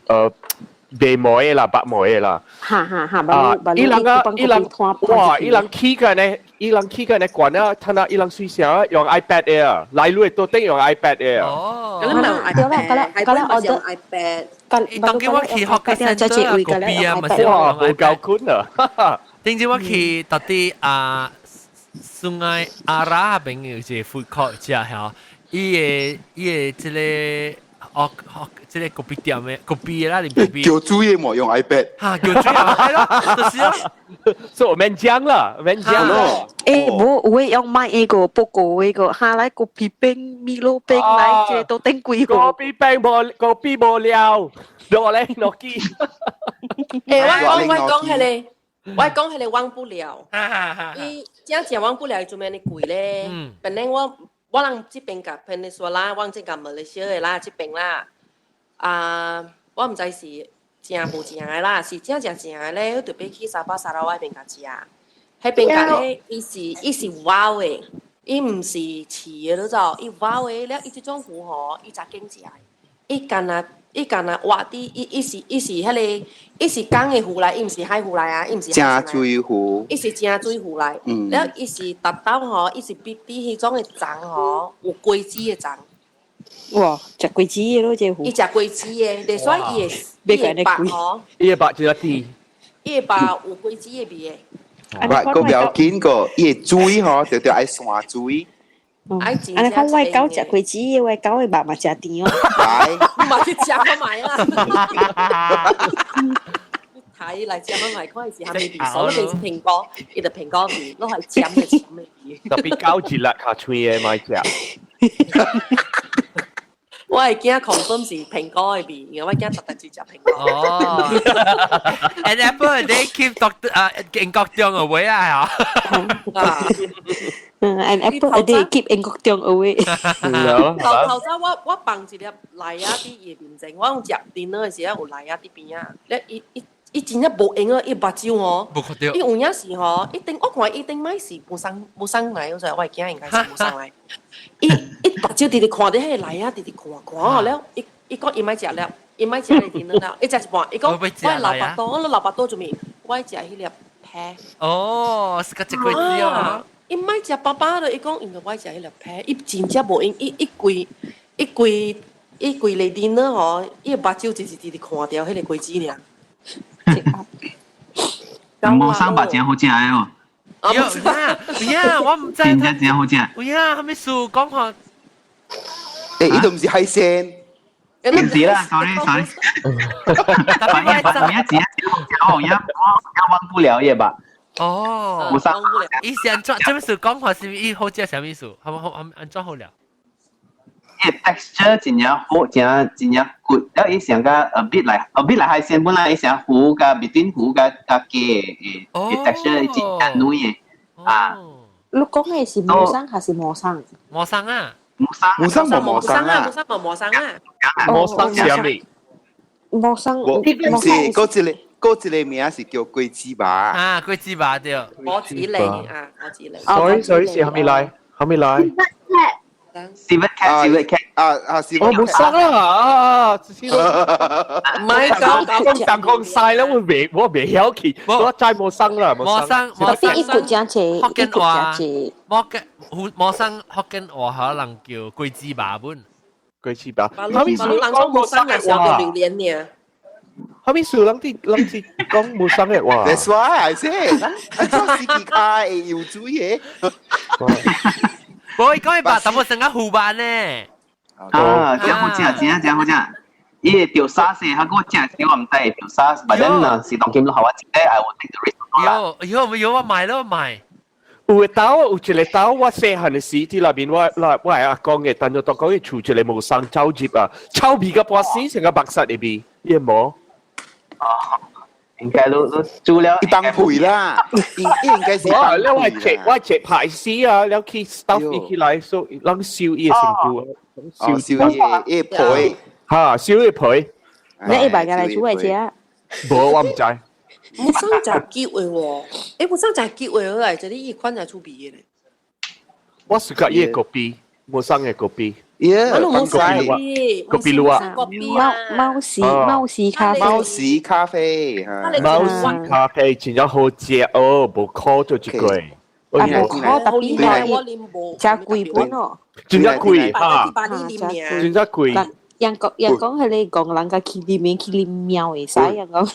白毛的啦，白毛的啦。哈哈哈，啊，伊人啊，伊人哇，伊人起個呢，伊人起個呢，管啊，睇下伊人水啥用 iPad 的啊，來路都得用 iPad 的啊。哦，咁你咪用 iPad，係本咪用 iPad。當叫我去學個 center 啊，個邊啊，咪是哇，無夠困啊！頂次我去到底啊，Sungai Ara 邊有一個 food court 食嚇，伊個伊個這個哦哦，這個咖啡店的咖啡啦，啉咖啡。叫煮嘢冇用 iPad。嚇，叫煮嘢係咯，就是咯。所以免講啦，免講咯。誒，無有用買一個報告一個，下來咖啡冰、米露冰來，這都頂貴個。咖啡冰無咖啡無料，落嚟落去。誒，我講我講彼個。我講彼個忘不了，伊真正忘不了，伊做咩呢貴咧？本來我我人這邊佮 Peninsula，我這佮馬來西亞的啦，這邊啦，啊，我毋知是正無正的啦，是正正正的咧，我特別去沙巴沙撈越彼邊共食，彼邊共咧，伊是伊是 wild 的，伊毋是飼的，你知道？伊 wild 的了，伊這種魚吼，伊才揀食的，伊干焦伊干焦活佇伊伊是伊是彼個，伊是江的魚來，伊毋是海魚來啊，伊毋是正水魚，伊是正水魚來，了伊是達到吼，伊是比比彼種的層吼，有果子的層。哇，食果子的咯，這魚。伊食果子的，所以伊的伊的肉吼，伊的肉真甜。伊的肉有果子的味的。我個不要緊個，伊的水吼，就著愛山水。按呢講，我狗食果子，我狗的肉嘛誠甜哦。來，你嘛去食看覓啦。睇嚟食看覓，看是啥物味，所以是蘋果，伊就蘋果味，攏係甜的甜的味。特別狗一粒較脆的莫食。我係驚 confirm 是蘋果的味，因為我驚特特只食蘋果。哦，An apple a day keep doctor 啊，英國中 away 啊，嚇。嗯，an apple a day keep 英國中 away。頭頭早我我放一粒梨仔佇伊面前，我用食電腦的時候有梨仔佇邊仔，咧伊伊伊真正無閒啊，伊目睭吼，伊有影是吼，一定我看伊頂擺是無送無送來，我會驚應該是無送來。伊伊目睭直直看佇彼個梨仔，直直看看了，伊伊講伊莫食了，伊莫食個電腦了，伊食一半，伊講我老腹肚，我老腹肚做咩？我愛食彼粒皮。哦，是個食果子哦。伊莫食飽飽的，伊講因為我愛食彼粒皮，伊真正無閒，伊伊規伊規伊規個電腦吼，伊目睭直直直直看著彼個果子爾。無生肉真好食的哦。有呀呀，我毋知。真正真好食。有呀，啥物事講看？欸，伊都毋是海鮮。唔是啦，sorry sorry。反正反正真正好食哦，也我也忘不了也吧。哦，無生。伊是按怎？這物事講話是伊好食啥物事？好好按按怎好了？伊 texture 真正好，真真正 good。了伊上個 a bit like 海鮮本來伊上糊佮 between 糊佮佮雞的的 texture 真正軟的啊。你講的是無生還是無生？無生啊！無生，無生無無生啊！無生無無生啊！無生啥物？無生，唔是，嗰一個嗰一個名是叫果子肉。啊，果子肉對。果子狸啊，果子狸。 Sorry sorry，是蝦米來？蝦米來？ Civet cat, civet cat 啊啊！我冇生啦啊！唔係講講講講曬啦，我未我未曉去，我真冇生啦，冇生冇生。一骨真濟，福建話，冇嘅，冇生福建話可能叫果子肉本。果子肉。哈咪數人講冇生係小個榴蓮呢？哈咪數人啲人是講冇生嘅話。 That's why I say，咱做司機卡會有注意。無伊講伊肉淡薄成個糊板呢。啊，真好食，真真好食。伊會掉沙士，他給我食時我毋知會掉沙，反正呢是當今都予我食，I will take the risk。有有有我買咯買。有個兜有一個兜，我細漢的時佇內面，我我我阿公嘅，但係當講伊厝一個無生臭汁啊，臭味甲半死，成個目屎的味，伊無。哦，應該都都煮了。伊放屁啦，應應該是我了我切我切排死啊，了去 stuff 伊起來，所以人燒伊的身軀，燒燒伊的皮，哈，燒伊皮。你一擺過來煮來食？無，我毋知。無生食澀的喎，欸，無生食澀的來，這裡伊款才出味的咧。我是佮伊的咖啡，無生的咖啡。耶，我冇食咖啡路啊，貓貓屎貓屎咖啡，貓屎咖啡，貓屎咖啡真正好食哦，無苦就一個。啊，無苦特別係，真貴本哦，真正貴哈，真正貴。人講人講係你講人家去裡面去啉貓會使人講。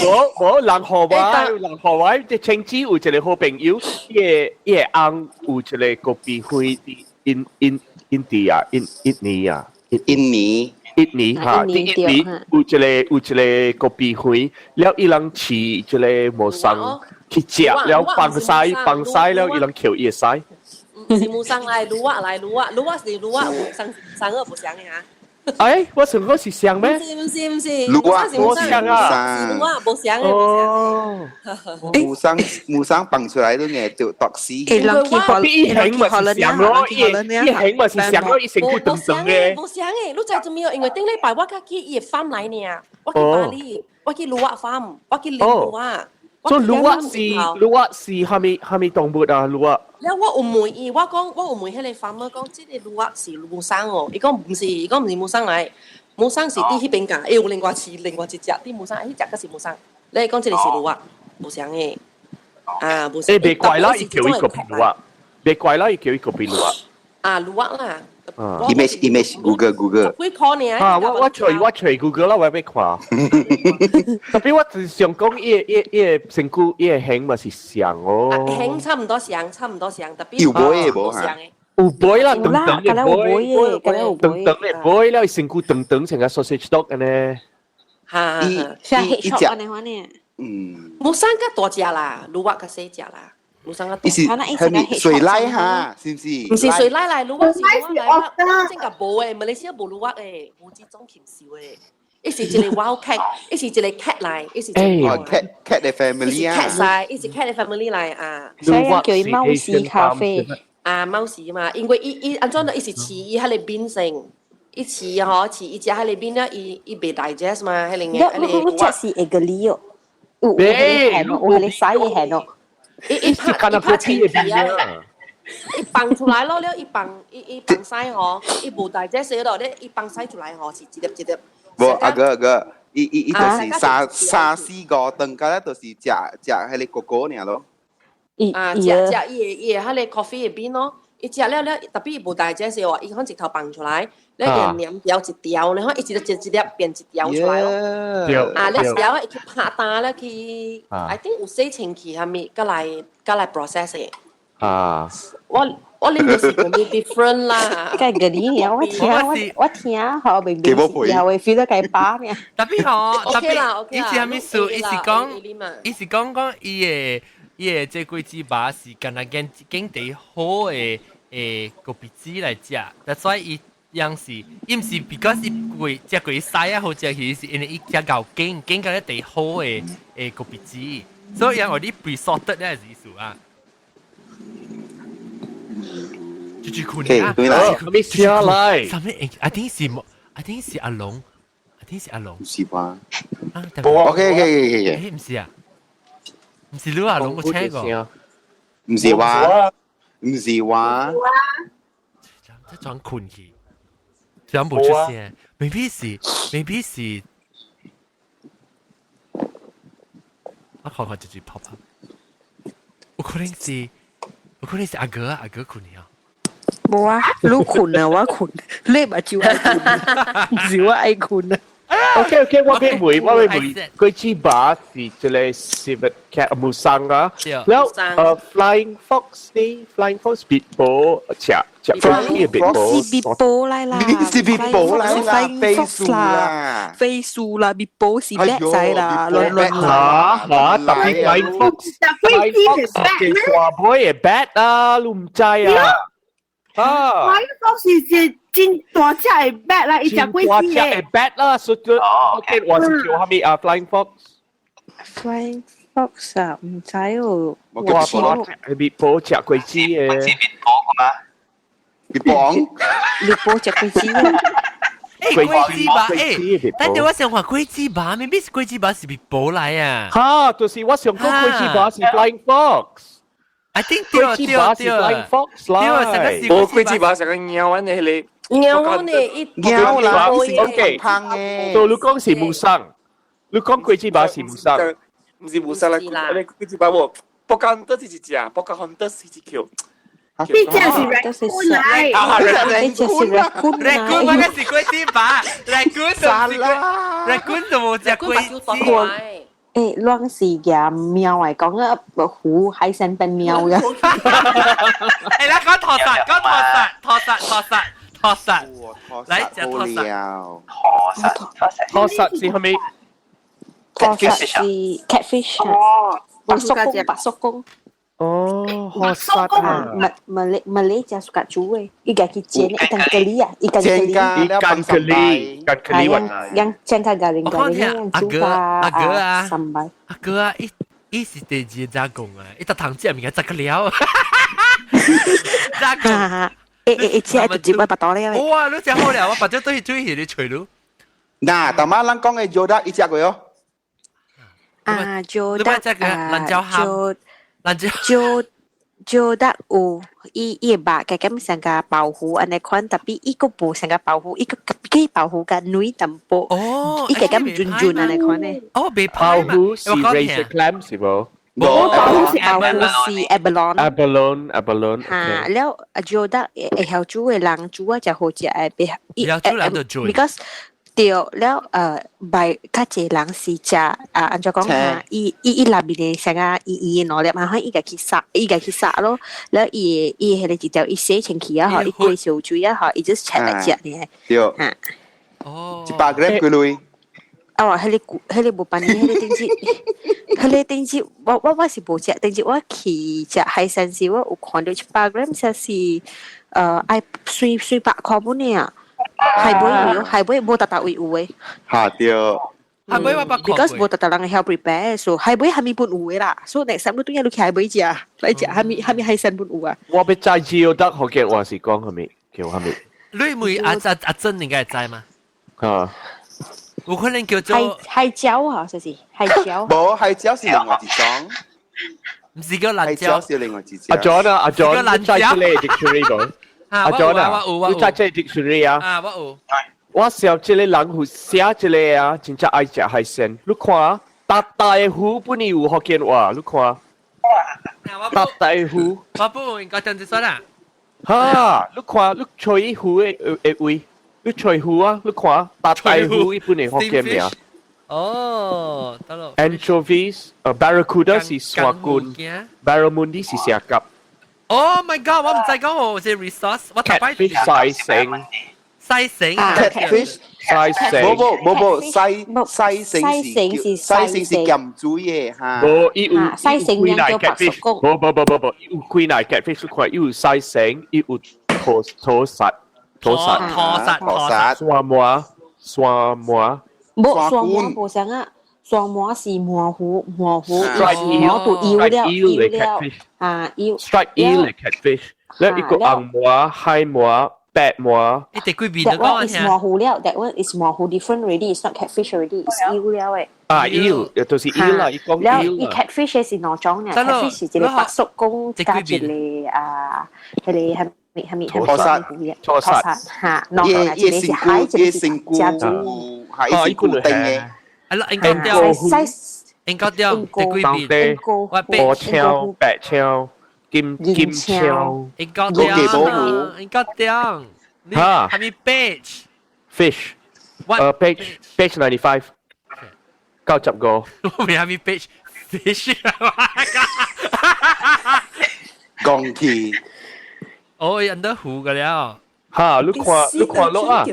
無無人何位，人何位，即清子有一個好朋友，伊个伊个翁有一個咖啡佇印印印地啊，印印尼啊，印尼印尼哈，佇印尼有一個有一個咖啡，了伊人飼一個無送去食，了放屎放屎了，伊人抾伊個屎。是無生來滷啊來滷啊，滷啊是滷啊，生生個無相嘅嚇。哎，我想講是像咩？唔是唔是唔是，滷啊無相啊，是滷啊無相嘅哦。無生無生放出來都嘅就毒死。人去學，伊興咪是像咯，伊伊興咪是像咯，伊身軀長長嘅。無相嘅，你知做咩？因為頂禮拜我較去伊個 farm 來呢，我去巴黎，我去滷啊 farm，我去滷啊。所以滷啊是滷啊是蝦米蝦米動物啊？滷啊？了我有問伊，我講我有問彼個 farmer 講，這個滷啊是無生哦，伊講毋是，伊講毋是無生來，無生是佇彼邊間，伊有另外飼另外一隻，佇無生，彼隻閣是無生。你講這個是滷啊，無相的，啊無相。欸，袂怪啦，伊叫伊個滷啊，袂怪啦，伊叫伊個滷啊。啊滷啊啦。 Image image Google Google。幾箍爾？啊，我我揣我揣 Google 啦，我欲看。特別我只想講，伊伊伊個身軀，伊個形嘛是像哦。形差唔多像，差唔多像，特別有尾的無嚇？有尾啦，長長的尾，長長的尾了，伊身軀長長成個 sausage dog 按呢。嚇！像黑熊按呢款呢？嗯。無生較大隻啦，滷肉較細隻啦。無生較大。伊是係咪水獺哈？是毋是？毋是水獺來，滷肉是滷肉來，正個無的，馬來西亞無滷肉的，無這種禽獸的。伊是一個 wild cat，伊是一個 cat 來，伊是一個 cat cat 的 family 啊。 cat 晒，伊是 cat 的 family 來啊。所以叫伊貓屎咖啡。啊，貓屎嘛，因為伊伊按怎伊是飼伊彼个變性，伊飼吼飼伊食彼个變了，伊伊袂 digest 嘛，彼个。你你這是會個理哦，有有彼个鹹哦，有彼個屎的鹹哦。伊伊拍伊拍清氣啊！伊放出來咯，了伊放伊伊放屎吼，伊無 digest 咯，咧伊放屎出來吼是一粒一粒。無阿哥阿哥，伊伊伊就是三三四五頓，甲咧就是食食彼个果果爾咯。啊，食食伊个伊個彼个 coffee 的 bean 咯，伊食了了，特別伊無 digest 喎，伊可直頭放出來，咧伊黏條一條，然後一粒一一粒變一條出來咯。啊，了條伊去拍單咧去，I think 有洗清氣啥物，佮來佮來 process 的。啊！我我啉就是有咩 different 啦。個個你我聽我我聽好明明，又會 feel 到計飽咩？特別吼，特別伊是啥物事？伊是講，伊是講講伊个伊个這果子肉是干焦揀揀地好的誒咖啡籽來食，但所以伊樣是，伊毋是 because 伊貴食過屎啊好食，其實是因為伊食夠揀揀到一地好的誒咖啡籽，所以樣我啲 pre-sorted 咧是意思啊。住住困啊！對啦，咩聲來？啥物？I think 是，I think 是阿龍，I think 是阿龍。唔是吧？啊，OK OK OK OK。唔是啊，唔是你阿龍我聽過。唔是話，唔是話。這裝困去，這樣無出聲。maybe 是，maybe 是。我看看這句 pop up。有可能是，有可能是阿哥啊，阿哥困去啊。無啊，你睏啊，我睏，你目睭愛睏，毋是我愛睏啊。 OK OK，我欲問，我欲問，果子肉是一個 civet cat 無生啊，แล้ว flying fox 呢？flying fox 別寶食食飛機別寶，是別寶來啦，是別寶來啦，飛鼠啦，飛鼠啦，別寶是叻仔啦，亂亂嚇嚇，特別 flying fox，flying fox 是大尾的 bat 啊，你毋知啊？啊！flying fox 是真大隻的 bat 啦，伊食果子的。大隻的 bat 啦，所以我見我是叫啥物啊？Flying fox。 Flying fox 啊，毋知哦。哇！係別寶食果子的。是別寶嘛？別寶。別寶食果子。欸，果子肉，欸，等陣我想話果子肉，maybe 是果子肉是別寶來啊。嚇，就是我想講果子肉是 Flying fox。I think 對對對， Flying Fox 啦。對，無龜翅膀成個貓安尼迄個。貓呢？伊貓啦，OK。所以你講是 musang，你講龜翅膀是 musang，唔是 musang 啦，你龜翅膀無。Pocahontas 是一隻，Pocahontas 是一條。呢隻是 raccoon 嚟，呢隻是 raccoon。 raccoon 我嘅是龜翅膀，raccoon 就唔是龜，raccoon 就冇隻龜翅。誒，攏是嘅貓嚟講啊，虎海鮮變貓嘅。誒，你講拖實，講拖實，拖實，拖實，拖實，嚟隻拖實。拖實，拖實，拖實是係咪？拖實是 catfish。哦，白叔公，白叔公。哦，拖實啊！馬馬來馬來只 suka 煮嘅，伊家己煎，ikan keli 啊，ikan keli， ikan keli，ikan keli 雲。樣煎較咖喱咖喱，樣阿哥阿哥啊， sambal。阿哥啊，伊伊是第二個加工啊，伊逐堂食物件食個了。加工。誒誒誒，食就一百多咧。哇！你食好了，我把這都是注意你揣你。嗱，大媽咱講嘅 geoduck 伊食過喲。啊，geoduck 啊，辣椒蝦。辣椒。 geo geoduck 有伊伊肉加減成個鮑魚按呢款，tapi 伊閣無成個鮑魚，伊閣幾鮑魚較軟淡薄。哦，伊加減潤潤按呢款呢。哦，袂鮑魚是 razor clam 是無？無，鮑魚是鮑魚是 abalone。 abalone abalone。嚇，了 geoduck 會曉煮的人煮啊，誠好食的，袂。曉煮人就煮。 Because 對了，賣較濟人是食啊，按怎講啊？伊伊伊內面的成個圓圓的兩粒嘛，伊家去殺，伊家去殺咯。了伊伊彼個一條伊洗清氣啊，吼，伊過燒水啊，吼，伊就切來食呢。對。嚇。哦。100 gram 幾鐳？啊，彼個彼個無辦呢，彼個頂次，彼個頂次，我我我是無食，頂次我去食海鮮時，我有看到100 gram 才是，愛算算100塊本呢啊。海尾有，海尾無逐逐位有的。嚇對。海尾我捌看過。 Because 無逐逐人會曉 prepare，所以海尾蝦米本有的啦。所以 next time 你拄仔你去海尾食，來食蝦米蝦米海鮮本有啊。我欲知 geoduck 福建話是講蝦米，叫蝦米？你問阿阿阿珍應該會知嗎？啊。有可能叫做海海椒啊，是海椒。無海椒是另外一種。毋是叫辣椒是另外一隻。阿 John 啊，阿 John，你知這個 dictionary 無？阿 John 啊，你知這個 dictionary 啊？啊，我有。我想這個人有寫這個啊，真正愛食海鮮。你看，大大的魚本來有福建話，你看。大大的魚。我不應該這樣子說啦。哈！你看，你揣魚的的位，你揣魚啊！你看，大大魚伊本來福建名。哦，得咯。 Anchovies，barracuda 是山棍，barramundi 是蛇蛤。 Oh my god！我毋知講我這 resource，我頭擺 Catfish 細成，細成，catfish 細成，無無無無細細成是細成是鹹水的哈。無伊有細成幾乃 catfish，無無無無無，伊有幾乃 catfish，你看伊有細成，伊有土土實土實土實土實，山鰻山鰻。無山鰻無啥啊，山鰻是鰻魚，鰻魚鰻都幼了，幼了啊幼。 Striped eel 的 catfish，了一個紅鰻、海鰻、白鰻。你第幾邊 That one is 鰻魚了，that one is 鰻魚 different already，it's not catfish already，it's eel 了誒。啊，eel 就是 eel 啦，伊講了， eel 伊 catfish 是兩種呢，catfish 是一個白叔公加一個啊，彼個係咪係咪土實土實嚇，兩種一個是海，一個是家族。係伊固定的。啊，應該掉，應該掉，第幾邊？我白鰍、白鰍、金金鰍，應該掉，應該掉。哈？係咪 page？ Fish。 Page 95，95。我未係咪 page fish？講起。哦，人都糊個了。哈！你看你看落啊，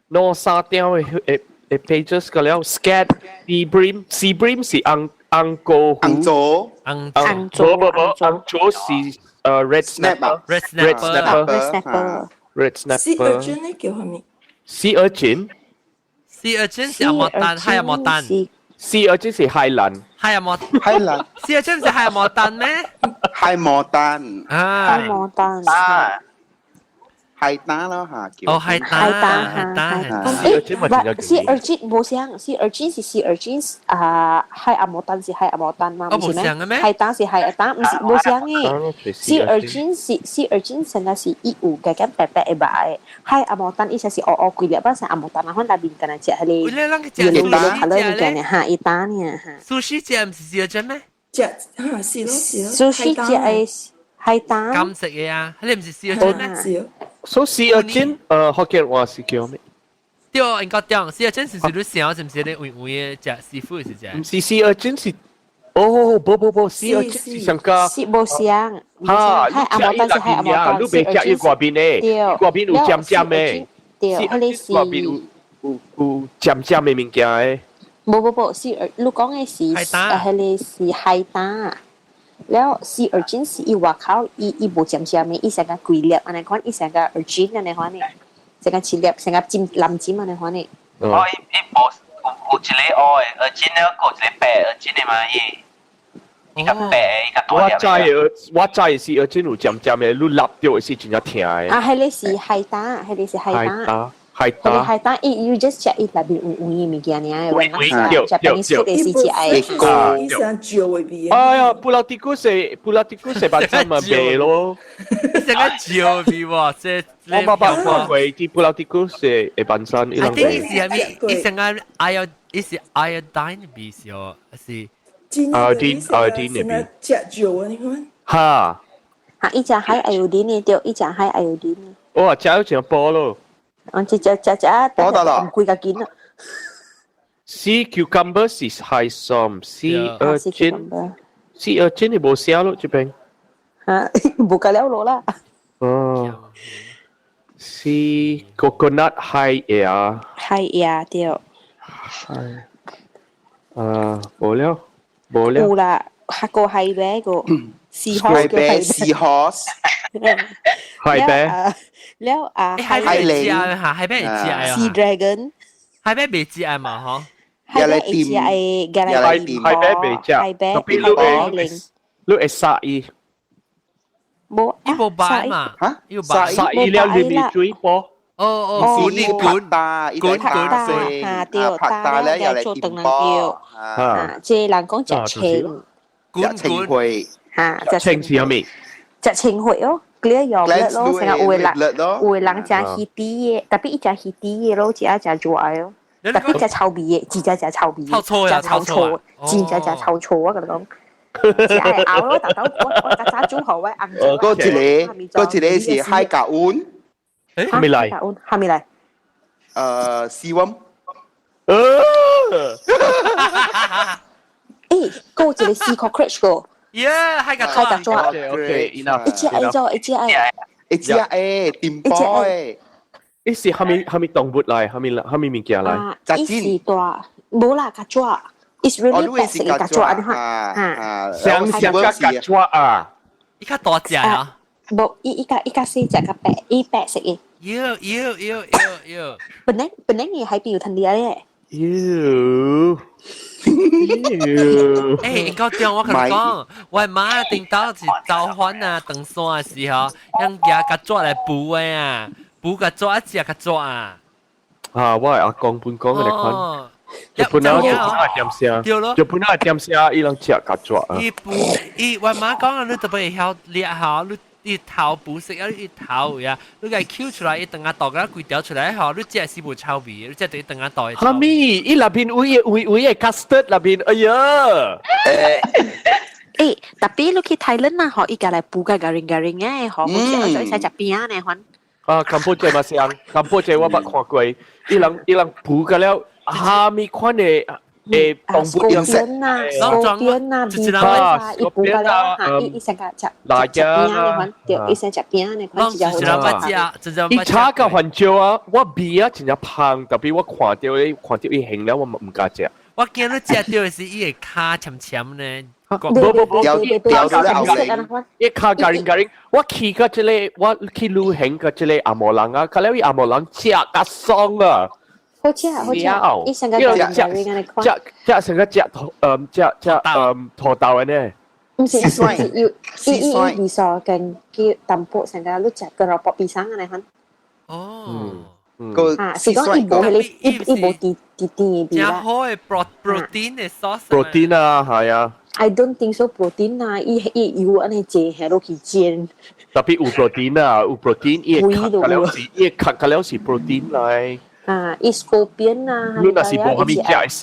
兩三點的的的 pages 個了，scad sea bream sea bream 是紅紅膏紅棗紅紅棗無無紅棗是red snapper red red snapper red Sea snapper urchin 呢叫啥物？ sea urchin sea urchin 是阿莫丹，海阿莫丹。 sea urchin 是海蘭，海阿莫海蘭 sea urchin 是海阿莫丹咩？海牡丹啊，海牡丹啊，海膽咯嚇。哦，海膽，海膽，海膽，海膽。誒，sea urchin 無相，sea urchin 是 sea urchin 啊，海鱷毛蛋是海鱷毛蛋嘛，唔是咩？海膽是海膽，唔是無相嘅。sea urchin 是 sea urchin，成個是伊有加減白白的白的。海鱷毛蛋伊才是烏烏規粒，把成鱷毛蛋啊，款內面敢若食彼個。有有有物件呢哈，伊膽呢哈。壽司食唔是 sea urchin 咩？食哈是咯是咯。壽司食的海膽。金色的啊，彼個唔是 sea urchin 咩？是。所以 sea urchin，福建話是叫咩？對，應該對。sea urchin 是是你想，是唔是你圓圓的食師傅是食？唔是 sea urchin 是，哦，無無無，sea urchin 是上加。是無相。哈，海鱷毛蛋是海鱷毛蛋，你袂食伊外面的，外面有尖尖的。對，彼個是。外面有有有尖尖的物件的。無無無，是你講的是，啊，彼個是海膽。了 sea urchin 是伊外口伊伊無尖尖的，伊成個規粒按呢款，伊成個 urchin 按呢款的，成個一粒成個尖藍尖按呢款的。哦，伊伊無有有一個烏的 urchin 了，閣有一個白 urchin 的嘛，伊伊較白，伊較大粒。我知的，我知的是 urchin 有尖尖的，你擸著的是真正疼的。啊，彼個是海膽，彼個是海膽。海膽。海膽，伊 you just 食伊內面有有的物件爾，對對對，對是食的。伊成椒的味。哎呀，Pulau Tikus 的 Pulau Tikus 的班餐嘛賣咯。成個椒味喎，這我捌捌看過，佇 Pulau Tikus 的的班餐，伊人。啊，這伊是啥物？伊成個 iod，伊是 iodine 味是哦，是。 iodine iodine 的味。食椒的你看。哈。哈，伊食海 iodine 的對，伊食海 iodine 的。哇，食咗成飽咯。我食食食食，飽得啦，規個斤啦。 Sea cucumber 是海參，sea urchin，sea urchin 你無寫咯，這邊。哈，無加了落啦。哦。Sea coconut 海椰。海椰對。海。啊，無了，無了。有啦，下個海貝個。海貝，sea horse。海貝。了啊，海貝食嚇，海貝會食啊。 Sea dragon。海貝袂食嘛，嗬。海貝會食的，加來海貝袂食，海貝特別你會你會殺伊。無，伊無白嘛？嚇？伊無白。殺伊了入面水波。哦哦，滾滾滾滾滾嚇對，拍打咧又嚟做頓人點波。嚇，這人講食青。食青血。嚇，食青是啥物？食青血哦。clear 用 blood 咯，成日有的人有的人食魚豬的，特別伊食魚豬的咯，食食熱愛哦。特別食臭味的，真正食臭味，食臭醋，真正食臭醋，我共你講。食愛熬咯，豆豆我我較早煮好我紅。嗰一個嗰一個是海甲溫。誒，蝦米來？蝦米來？sea worm。誒，閣有一個 sea cockroach 個。耶，海甲海甲抓。 OK，一隻愛做，一隻愛。一隻誒，點波誒。伊是蝦米蝦米動物來？蝦米蝦米物件來？伊是大，無啦，甲抓。It's really 白色的甲抓，你看，嚇。像像甲甲抓啊！伊較大隻啊？無，伊伊較伊較細隻，較白，伊白色的。妖妖妖妖妖！本來本來伊海邊有吞啲咧。妖。欸，高中我共你講，我媽頂到是早飯啊，登山的時候，用舉甲紙來補的啊，補甲紙一食甲紙啊。啊，我的阿公本講的款，就本來就本來點聲，就本來點聲，伊攏食甲紙啊。伊補伊，我媽講啊，你特別會曉掠吼，你伊頭補色啊，伊頭呀，你共抾出來，伊當下倒甲規條出來吼，你食是無臭味，你食對當下倒的。哈咪，伊內邊有有有個 custard 內邊，哎呀！欸，特別你去 Thailand 啊，吼，伊共來補個 garing-garing 的，吼，好似我做食餅呢款。啊，柬埔寨嘛是樣，柬埔寨我捌看過，伊人伊人補個了，哈咪款的誒動物樣色啊，scorpion 啊，米啊，伊補個了哈，伊伊成個食食餅呢款，對，伊成食餅呢款，真正捌食，真正伊炒甲番椒啊，我味啊真正芳，特別我看著伊看著伊形了，我毋敢食。我驚你食著的是伊個跤澀澀呢。無無無，掉掉咗後嚟，伊跤咖喱咖喱，我去過這個，我去旅行過這個紅毛人啊，看了伊紅毛人食較爽啊！好食好食，伊成個咖喱咖喱按呢款，食食成個食土，嗯，食食嗯土豆的呢。毋是，是要伊伊伊味素跟叫淡薄成個你食跟蘿蔔pisang按呢款。哦，個啊，是講伊無彼個伊無甜甜甜的味啦。真好的 protein 的 sauce。 protein 啊，係啊。 I don't think so protein 啊，伊伊油按呢煎，下落去煎。特別有 protein 啊，有 protein，伊會殼了是，伊殼了是 protein 來。啊，伊 scorpion 啊，你若是無啥物食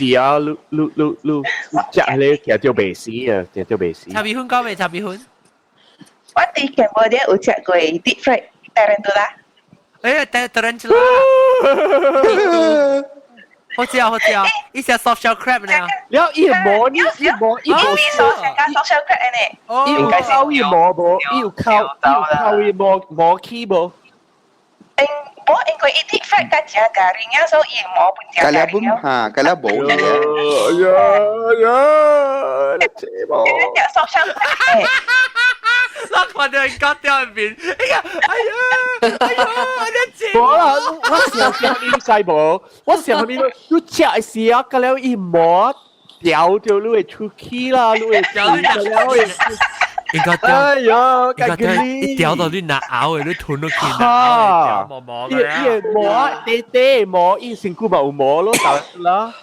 是啊，你你你你食彼個食到袂死啊，食到袂死。炒米粉講未？炒米粉？我佇柬埔寨有食過 deep fried tarantula。哎呀，tarantula。好食好食，伊食 soft shell crab 呢。了伊毛呢？伊毛伊毛是加 soft shell crab 呢？伊有烤伊毛無？伊有烤伊有烤伊毛毛起無？無，因為伊 deep fried 較食咖喱，所以伊毛本食咖喱喱本嚇，咖喱無嘅。哎呀呀，你這無？食 soft shell crab。我看到伊割掉一邊，哎呀，哎呀，哎呀，你這無啦，我想啥物你知無？我想啥物你食的時啊，咖了伊毛掉掉你會出氣啦，你會掉了會。應該掉，哎呀，應該一掉到你拿咬的，你吞落去拿咬毛毛伊伊毛短短毛，伊身軀嘛有毛咯，得啦。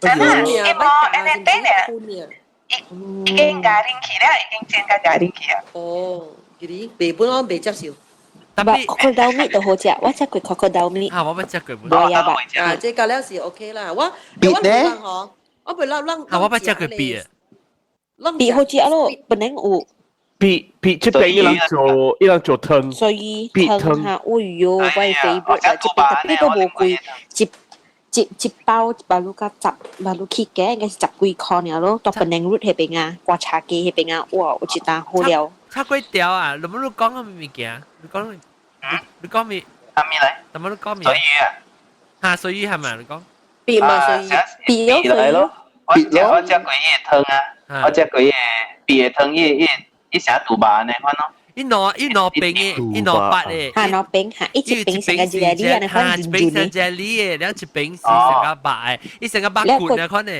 伊毛按呢短呢，已經咖喱去了，已經煎甲咖喱去啊。哦，佢哋未本我未接受。但 crocodile meat 都好食，我食過 crocodile meat。啊，我捌食過。無呀吧？啊，這個了是 OK 啦。我我袂吼，我袂咱咱。啊，我捌食過鱉。鱉好食咯，本來有。鱉鱉這邊伊人做伊人做湯，所以湯哈，哎喲，我的 favorite 啊，這邊特別都無貴，一一一包一包滷甲十，包滷起價應該是十幾塊爾咯。到檳城 road 彼邊啊，觀察街彼邊啊，哇，有一單好料。炒粿條啊，你乜你講啥物物件？你講你你講咩？啥物來？什麼你講咩？水魚啊？哈，水魚係咪？你講？鱉嘛水魚，鱉來咯。我食我食過伊的湯啊，我食過伊的鱉的湯，伊伊伊啥肚肉呢款咯。伊兩伊兩邊的，伊兩八的。哈，兩邊哈，一邊成個熱力啊，哈，一邊成熱力的，了一邊是成個白的，伊成個白骨啊款的。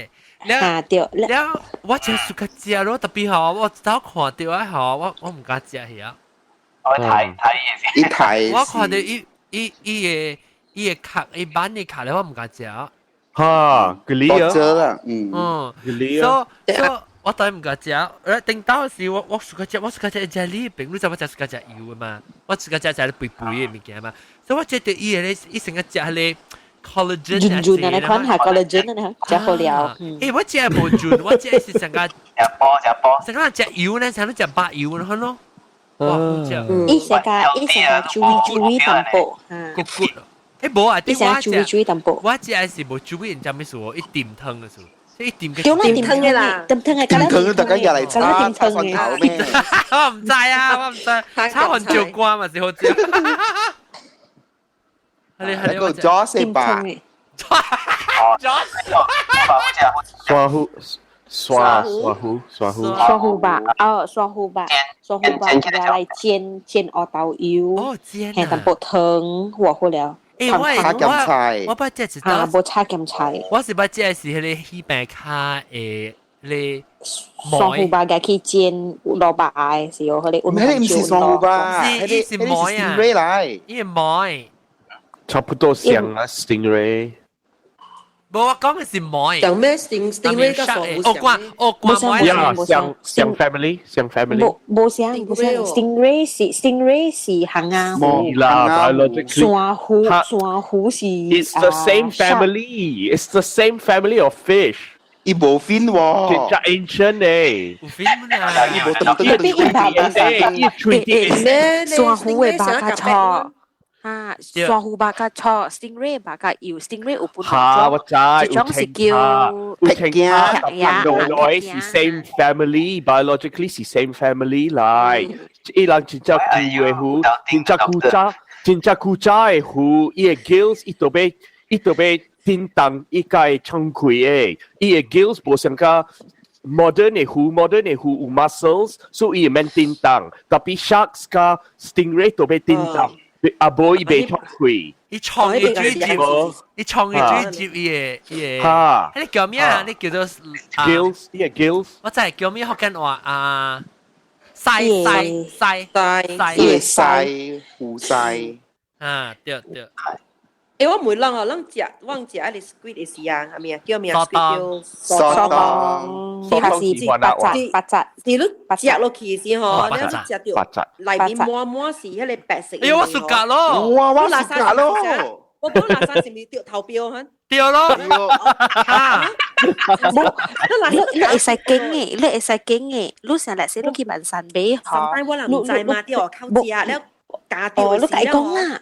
了，對，了，我真暑較食咯，特別吼，我早看著啊吼，我我毋敢食遐。我睇睇伊睇。我看著伊伊伊的伊的殼，伊板的殼咧，我毋敢食。哈，佢哩啊。啦，嗯。嗯。佢哩啊。所以我當然毋敢食。頂到時我我暑較食，我暑較食食你餅，你知我食暑較食油的嘛？我暑較食食肥肥的物件嘛。所以我覺得伊個咧，伊成個食彼個。collagen 潤潤啊，你看下 collagen 啊，食好了。欸，我食無潤，我食是成個食波食波，成個人食油呢，成個食白油呢，咯。哇，好食。伊成個伊成個注意注意淡薄，骨骨。欸，無啊，伊成個注意注意淡薄。我食的是無注意，你知咩事？一點湯的事，一點對啦，點湯的啦，點湯的，點湯大家入嚟炒炒蒜頭咩？我毋知啊，我毋知，炒番椒瓜嘛是好食。那個 Joss 吧，刷糊刷刷糊刷糊刷糊吧，哦，刷糊吧，刷糊吧，來煎煎烏豆油，哦煎，係淡薄湯，和好了。欸，我炒鹹菜，我捌食一道，無炒鹹菜。我是捌食的是彼個戲餅卡的咧。蒜糊吧，共去煎蘿蔔的時候，彼個唔係，毋是蒜糊吧？是是糜啊，來，伊糜。差不多像啊，stingray。無，我講的是糜。像咩 stingray 佮蒜糊哦，關哦關糜。呀，像像 family，像 family。無無像無像，stingray 是 stingray 是紅仔虎。啦，biologically。珊瑚珊瑚是。 It's the same family. It's the same family of fish. 伊無 fin 喎。真正 ancient 咧。有 fin 啊！伊無噔噔噔噔伊喙咩？珊瑚的肉較粗。啊，珊瑚肉較粗，stingray 肉較幼，stingray 有分哈，我知，一種是叫有聽下，來是 same family，biologically 是 same family 來。伊人真正舊的魚，真正古早，真正古早的魚，伊的 gills 伊都欲伊都欲叮當，伊才會撐開的。伊的 gills 無像佮 modern 的魚，modern 的魚有 muscles，所以伊會免叮當。特別 sharks 佮 stingray 都欲叮當。阿無伊袂出開，伊創嘅水接，伊創嘅水接伊個伊個，哈，彼個叫咩啊？你叫做 gills，伊個 gills，我知叫咩福建話啊？鰓鰓鰓鰓伊個鰓胡鰓，啊，對對。欸，我問人哦，咱食，我食彼个 squid 的時啊，啥物啊？叫咩啊？蘇 squid 叫蘇東，蘇東是八扎八扎，是你食落去時吼，你食著內面滿滿是彼个白色。哎呦，我暑假咯，哇，我暑假咯，我講垃圾是毋是著投標哈？對咯，哈，無，你會使揀的，你會使揀的，你成日說你去萬山買吼，我人毋知嘛，對，靠食了加著。哦，你共伊講啦。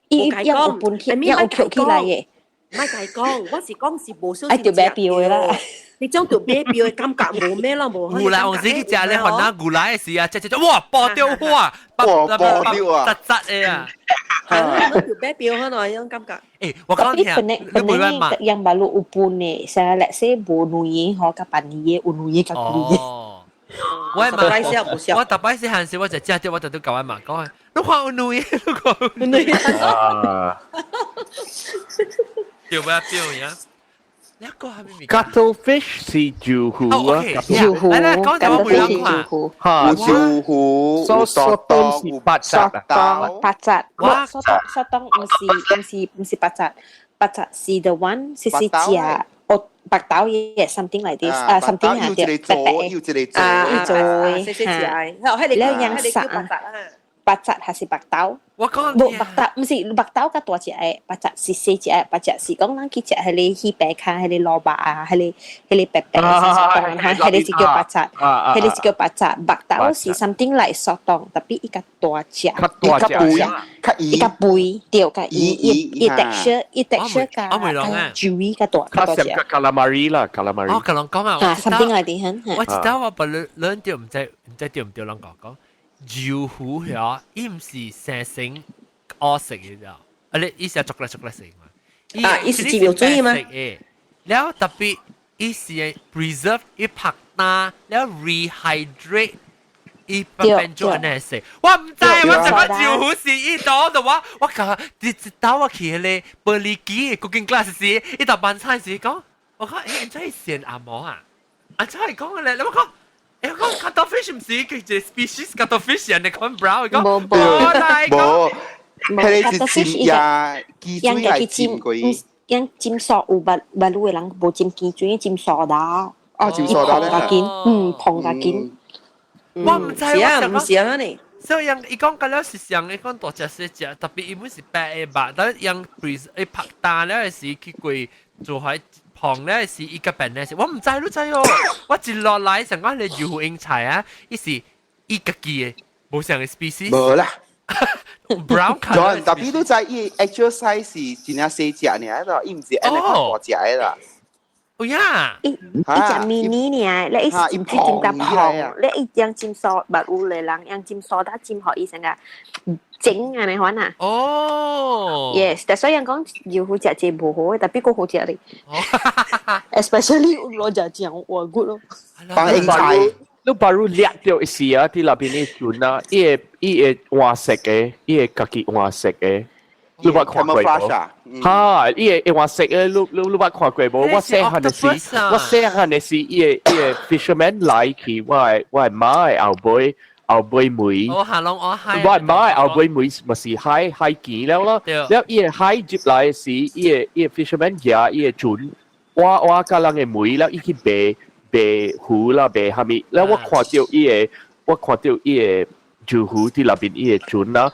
伊伊有搬起，伊有翹起來的。莫共伊講，我是講是無小心食著買票的啦。你將著買票的感覺無咩咯，無。牛來，我自己食咧，番仔牛來的時啊，食食食，哇，爆掉哇，爆掉啊，實實的啊。係咯，著買票可能種感覺。欸，我講聽，你袂捌嘛？樣馬路有搬的，啥來說無卵的吼，佮便宜的有卵的較貴的。我嘛，我逐擺細漢時，我就食著，我就都共我媽講，你看有卵的，你看有卵的。對不對呀？你講啥物物件？Cuttlefish 是魚糊啊，魚糊。來來，講一下我袂曉看。嚇，有魚糊，有蘇東，有八扎，八扎。我蘇東蘇東毋是毋是毋是八扎，八扎是 the one 是是食。哦，白豆嘢，something like this，啊，something 啊，對，白白的，啊，做的，嚇，了樣殺啊，白雜還是白豆？我講無白豆，毋是白豆較大隻的，白雜是細隻的，白雜是講咱去食彼个魚白跤，彼个蘿蔔啊，彼个彼个白白的，彼个是叫白雜，彼个是叫白雜。白豆是 something like 蘇東，tapi 伊較大隻，較大隻，較伊較肥，對，較伊伊伊 texture 伊 texture 較較 chewy 較大，較大隻。較 calamari 啦，calamari。我共人講啊，嚇，something like that 我知道我不論論對毋知毋知對毋對，人講講。魚糊遐，伊毋是生成烏色的咋？啊，你伊是巧克力巧克力色嘛？啊，伊是浸藥水嗎？了特別伊是 preserve 伊曝乾了 rehydrate 伊變做按呢色。我毋知，我怎麼魚糊是伊倒的我，我講一一道我去彼个玻璃機 cooking class 時，伊頭晚餐時講，我講欸，這是鮮紅毛啊？啊，這係講咧，我講。欸，我講 cuttlefish 毋是叫做 species cuttlefish 人哋講 brown，講無無無，彼个是浸呀，雞水來浸過。樣浸蘇有捌捌有的人無浸雞水，浸蘇打。啊，浸蘇打咧。較緊，嗯，膨較緊。我毋知，我毋是啊呢。所以伊講個了是像伊講大隻細隻，特別伊本是白的肉，但樣 freeze 伊曝乾了的時去過做海胖了時，伊個變的是，我毋知你知哦。我一落來想講你魚英菜啊，伊是伊家己的，無像個 species。無啦。 brown colour。特別你知伊 actual size 是真正細隻爾啦，伊毋是按呢大隻的啦。哦呀，伊伊隻 mini 爾，你伊是真真較胖，你伊樣浸蘇，捌有的人樣浸蘇打浸予伊成個整按呢款啊。哦。 Yes，但所以人講魚糊食這無好，特別閣好食咧。Especially 有攞食醬，哇 good 咯。放英菜。你 baru 掠著一時啊，佇內邊的船啊，伊會伊會換色的，伊會家己換色的。你捌看過無？哈，伊會會換色的，你你你捌看過無？我細漢的時，我細漢的時，伊个伊个 fisherman 來去我的我的媽的後尾後尾妹。我下攏我海。我的媽的後尾妹嘛是海海墘了咯。了伊个海入來時，伊个伊个 fisherman 舉伊个船，挖挖佮人的門了，伊去賣賣魚啦，賣啥物？了我看著伊个，我看著伊個魚魚佇內邊伊个船啦。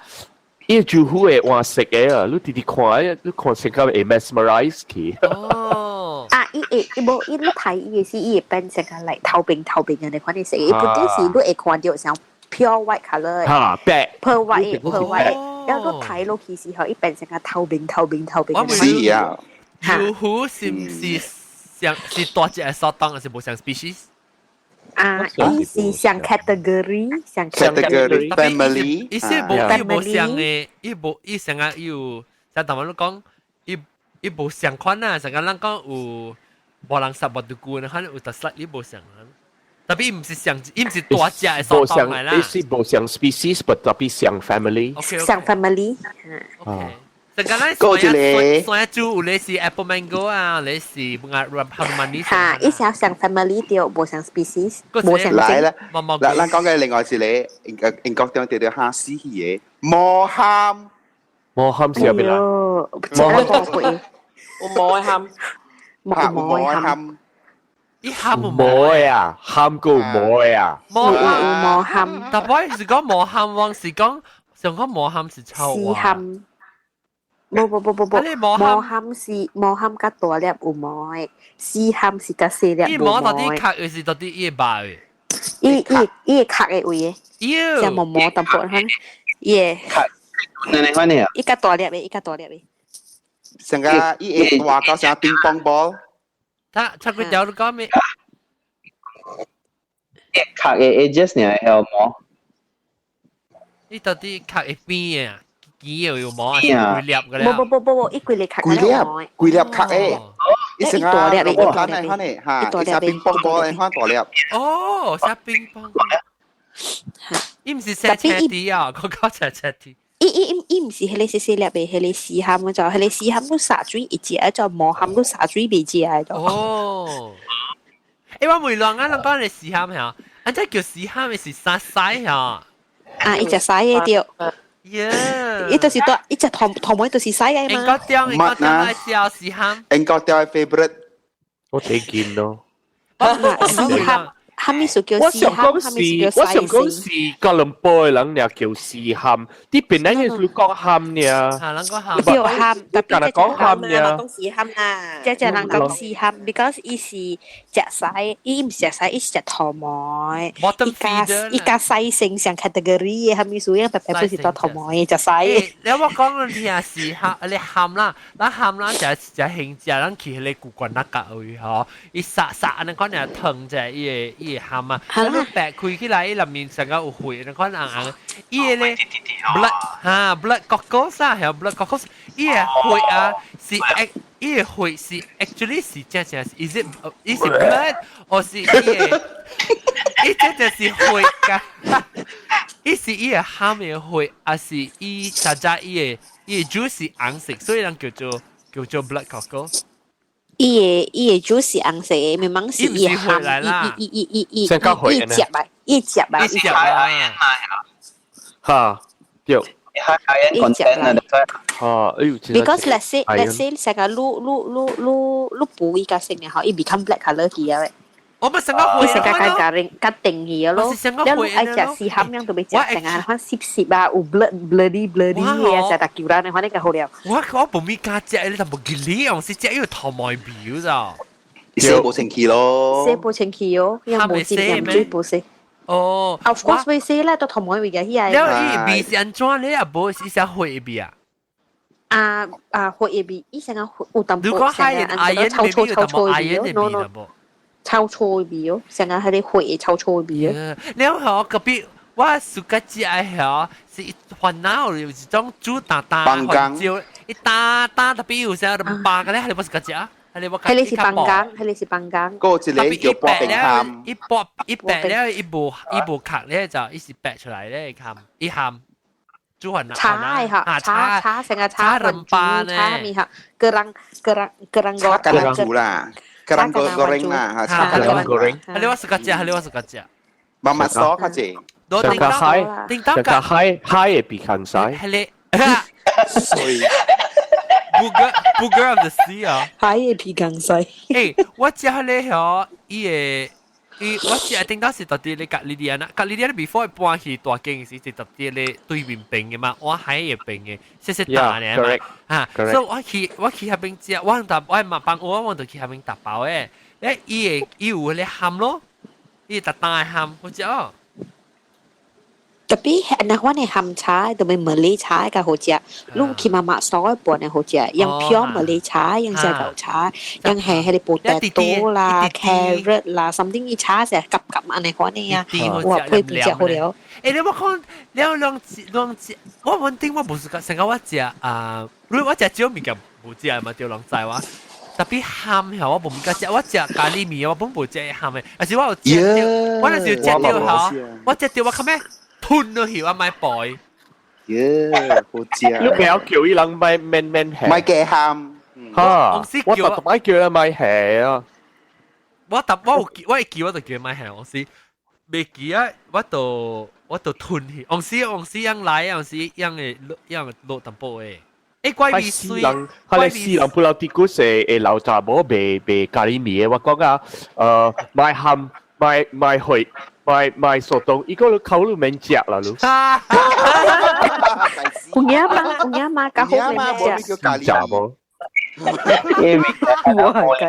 伊個魚會換色的啊！你直直看，你看成個會 mesmerize 去。哦。啊，伊會伊無伊你睇伊的是伊會變成個來透明透明的款的色，伊本底是你會看著像 pure white colour 的。哈，白。 pure white pure white，然後你睇落去時候，伊變成個透明透明透明。是啊。魚糊是毋是像是大隻的蘇東，還是無像 species？啊，伊是像 category，像 category family，伊是無伊無像的，伊無伊成個有，像台灣你講，伊伊無相款啊，成個咱講有無人殺無獨孤，可能有特 slightly 無相啊。特別伊毋是像，伊毋是大隻的蘇東來啦。伊是無像 species，but 特別像 family。像 family。 OK。成個咱山山豬有咧是 apple mango 啊，咧是啊 honey。嚇，伊是像 family 對，無像 species，無像來啦，來，咱講嘅另外一個英國英國中著著蝦死去的毛蚶。毛蚶是邊來？毛蚶有毛的蚶，毛毛的蚶，伊蚶有毛的啊，蚶個毛的啊，毛有毛蚶。但係是講毛蚶，還是講上講毛蚶是臭啊？無無無無無，毛蚶是毛蚶較大粒有毛的，細蚶是較細粒無毛的。伊毛到底殼，還是到底伊肉的？伊伊伊殼的位的，像毛毛淡薄款，伊的。你你款呢？伊較大粒的，伊較大粒的。成個伊會大到像乒乓波。他他幾條你講咩？殼的 edges 呢有毛。伊到底殼會邊啊？幾有毛啊？規粒嘅咧？無無無無無，伊規粒殼規粒規粒殼的，伊成個大粒的，大粒的嚇，伊像乒乓波的款大粒。哦，像乒乓。伊毋是細細啲啊，個個細細啲。伊伊伊伊毋是彼個細細粒的，彼個細蚶就彼個細蚶都灑水會食，就毛蚶都灑水袂食的就。哦。欸，我問人啊，人講你細蚶嚇，啊，這叫細蚶的是啥屎嚇？啊，伊食屎的對。耶！伊就是大，伊食頭頭尾就是屎的嘛。英國釣，英國釣來食細蚶。英國釣的 favorite。我睇見咯。細蚶。哈咪數叫我想講是，我想講是吉隆坡的人爾叫絲蚶，啲檳城的是講蚶爾。嚇，人講蚶。叫蚶，特別講蚶爾。講絲蚶啦。只只人講絲蚶，because 伊是食屎，伊毋是食屎，伊是食頭毛。伊加伊加細成上 category 的，哈咪數，因白白不是做頭毛的食屎。你我講你聽絲蚶，你蚶啦，咱蚶啦，食食興食，咱去彼個古關那角位吼，伊殺殺按呢款爾湯者，伊個伊個蚶啊，你白開起來，伊內面成個有血，你看紅紅，伊個咧 blood 哈 blood cockles 啊，係 blood cockles，伊個血啊是伊個血是 actually 是真正是，is it 伊是 blood，或是伊個伊真正是血㗎，伊是伊個蚶的血，還是伊實在伊個伊個 juice 是紅色，所以人叫做叫做 blood cockles。伊個伊個 juice 是紅色的，明明是伊蚶，伊伊伊伊伊伊伊食來，伊食來，伊食來。嚇，對。 High content 啊，嚇，哎呦！Because let's say 成個滷滷滷滷滷補伊個色呢，吼，伊 become black color 去啊。我咪成個血，成個較加定較定去啊咯。你愛食絲蚶樣都欲食，成個款濕濕啊，有 blood bloody bloody 嘅，食大嚿啦，你看你較好了。我我無咪敢食，你就無記哩，我是食伊個頭毛表咋。洗無清氣咯。洗無清氣哦，又無浸鹽水無洗。哦，of course 會洗啦，都頭毛會嘅起來。了伊味是按怎咧？也無是啥血味啊？啊啊，血味，伊成個有淡薄。如果海鹽阿鹽臭臭臭臭味哦，no no。臭臭味哦，成個彼個血臭臭味哦。了後隔壁我暑假食的吼是番仔有一種煮大大番椒，一打打特別有啥肉個咧，係你冇暑假食？係你冇？彼個是放工，彼個是放工。嗰一個叫薄餅餡，一薄一白了，伊無伊無殼咧，就伊是白出來咧，含伊含煮番仔。炒的哈，炒炒成個炒番薯，炒麵哈，個人個人個人個。炒橄欖啦。kerang goreng 啦，嚇，kerang goreng。係你話暑假食，係你話暑假食。慢慢燒較濟。上個海，上個海海會比較晒。係你。水。Booger Booger of the sea 啊！海會皮更細。欸，我食彼個吼，伊個伊我食頂當是特佇咧格里迪安那，格里迪安那 before 搬去大間時是特佇咧對面邊的嘛，我海的邊的，細細大爾嘛，嚇，所以我去我去彼邊食，我搭我嘛幫我我就去彼邊打包的，咧伊會伊有彼個蚶咯，伊會特大的蚶，我食哦。 特別係那款的蚶炒，特別馬來炒較好食。你去媽媽燒的盤的好食，用 pure 馬來炒，用只豆炒，用係彼個 potato 啦、carrot 啦，something 伊炒成夾夾按呢款的啊，哇，配配食好了。欸，你我看了兩兩隻，我穩定我無是成個我食啊，如果我食少物件無食嘛，對人知我。特別蚶吼，我無物件食，我食咖喱麵，我本無食蚶的，但是我有食著，我若是有食著吼，我食著我較咩？吞落去我莫背。耶，好食。你不要叫伊人莫免免下。莫加蚶。嚇！我特擺叫伊莫下啊。我特我有我會記我就叫伊莫下，我是未記啊，我都吞去，往時往時樣來，往時樣嘅樣落淡薄嘅。欸，怪味水，人，佢哋死人不老啲古時會老查某賣賣咖喱麵的，我講啊，賣鹹賣賣血賣賣素凍，伊個你口都免食啦，你。有影嘛？有影嘛？較好免食。食無？無係計。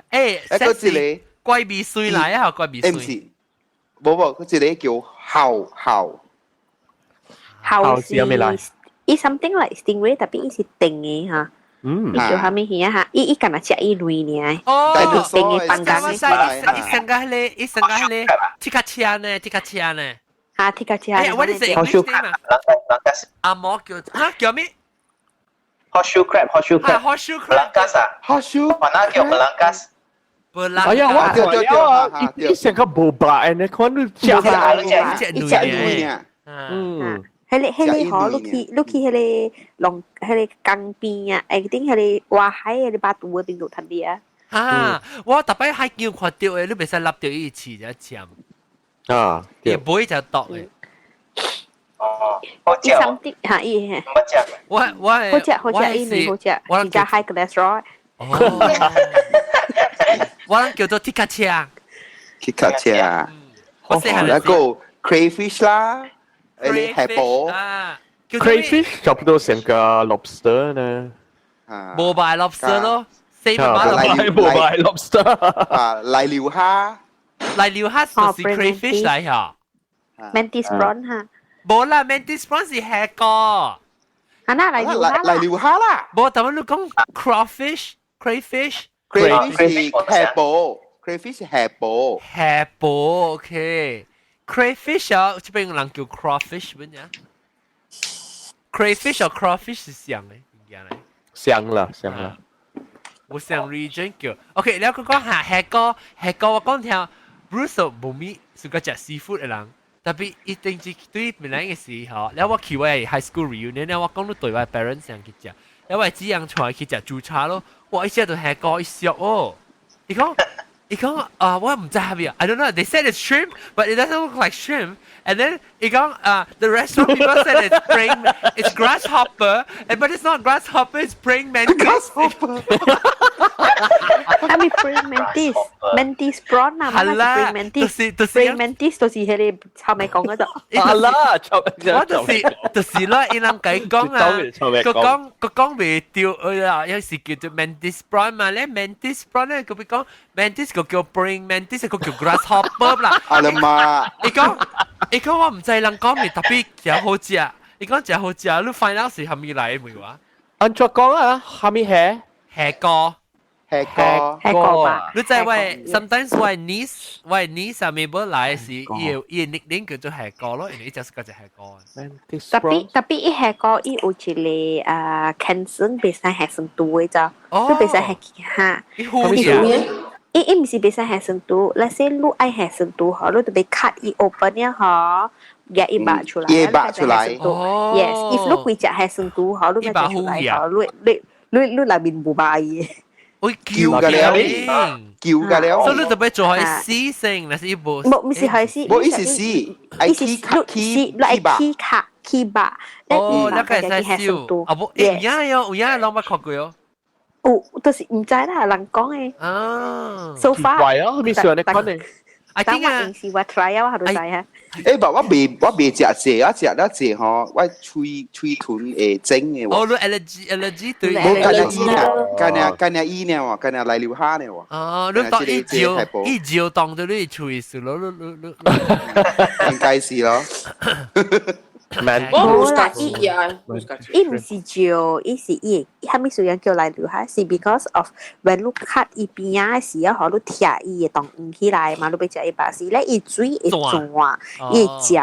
欸，一個一個怪味水來啊，怪味水。唔是，無無，佢一個叫蠔蠔。蠔是。伊 something like stingray，但係伊是定嘅嚇。伊叫啥物魚啊嚇？伊伊干那食伊類爾。哦，定嘅放工嘅。伊上個迄個，伊上個迄個，鐵卡車呢？鐵卡車呢？嚇，鐵卡車。哎，what is it English name 啊？阿毛叫嚇叫咩？Horseshoe crab，horseshoe crab。 Horseshoe crab。Belangkas 啊。 Horseshoe。馬來叫 belangkas。哎呀，我對對對，伊成個無白呢，看你食食一隻類爾。嗯。彼個彼個吼，你去彼個龍彼個江邊啊，下頂彼個外海的巴肚嗰邊就趁啲啊。啊！我逐擺海墘看著的，你袂使擸著伊刺就針。啊，伊尾就毒的。哦，好食。嚇伊。唔食。我我好食好食，伊類好食，比較 high cholesterol。哦。我諗叫做鐵卡車。鐵卡車。我細漢那個 crayfish 啦。誒，蟹寶啊，crayfish 差不多成個 lobster 呢，無賣 lobster 咯，四百無賣 lobster 啊，瀨尿蝦，瀨尿蝦就是 crayfish 嚟嚇，mantis prawn 嚇，無啦，mantis prawn 是蝦哥，啊那瀨尿蝦瀨尿蝦啦，無，但係你講 crawfish，crayfish， crayfish 是蟹寶，crayfish 是蟹寶，蟹寶，OK。Crayfish 啊，這邊人叫 crawfish 乜嘢？Crayfish 和 crawfish 是像嘅，物件嚟。像啦，像啦。我想 region 叫，OK，你講講下蝦哥，蝦哥我講聽，Bruce 無咪是個食 seafood 嘅人，特別一定是對本來嘅時候，了我去我 high school reunion，了我講到對我 parents 上去食，了我姊樣帶去食煮茶咯，我一食就蝦哥一熟哦，伊講。伊講啊，我唔知係咪，I don't know. They said it's shrimp, but it doesn't look like shrimp. And then 伊講啊，the restaurant people said it's praying, it's grasshopper, and but it's not grasshopper, it's praying mantis. Grasshopper. 係咪 praying mantis? Mantis prawn 啊，係啦，praying mantis，praying mantis 就是彼個臭味講嗰度。係啦，我就是啦，伊人計講啊，佢講佢講袂對，哎呀，有時叫做 mantis prawn 嘛，咧 mantis prawn 咧，佢會講 mantis 個叫 praying mantis，個叫 grasshopper 啦。阿啦媽，伊講伊講我毋知人講咩，特別誠好食。伊講誠好食，你 find out 是啥物來的未話？按怎講啊？啥物蝦？蝦哥。蝦哥，蝦哥吧？你知我 sometimes 我 niece 我 niece 上面本來是伊伊 nickname 叫做蝦哥咯，因為伊就是個隻蝦哥。特別特別伊蝦哥伊有一個啊 cancer 袂使蝦酸度的咋，都袂使蝦嚇。伊好食。伊伊毋是袂使蝦酸度，let's say 你愛蝦酸度嗬，你就欲 cut 伊 open 了嗬，夾伊肉出來，伊肉出來。 Yes，if 你規隻蝦酸度嗬，你咪食出來嗬，你你你你內面無肉伊。會叫㗎了，叫㗎了。所以你特別做係死性，那是一部。無，毋是係死。無，伊是死，愛起卡起起起卡起肉。哦，那個會使燒。啊不，有影喲，有影攏捌看過哦。有，就是毋知啦，人講的。啊。 So far。怪啊，咩事啊？你講呢？ I think 啊，是我 try 啊，我都知啊。誒，不，我未食濟，我食了濟吼，我喙喙唇會整的喎。哦，你 allergy allergy 對。無，干那伊呢，干那干那伊呢喎，干那瀨尿蝦呢喎。哦，你當一照一照當到你喙是咯，你你你。應該是咯。無啦，伊伊毋是照，伊是伊，啥物事樣叫瀨尿蝦？是 because of when 你 cut 伊邊仔時啊，嗬，你拆伊會動黃起來嘛，你欲食伊肉時咧，伊水會轉，伊會汁，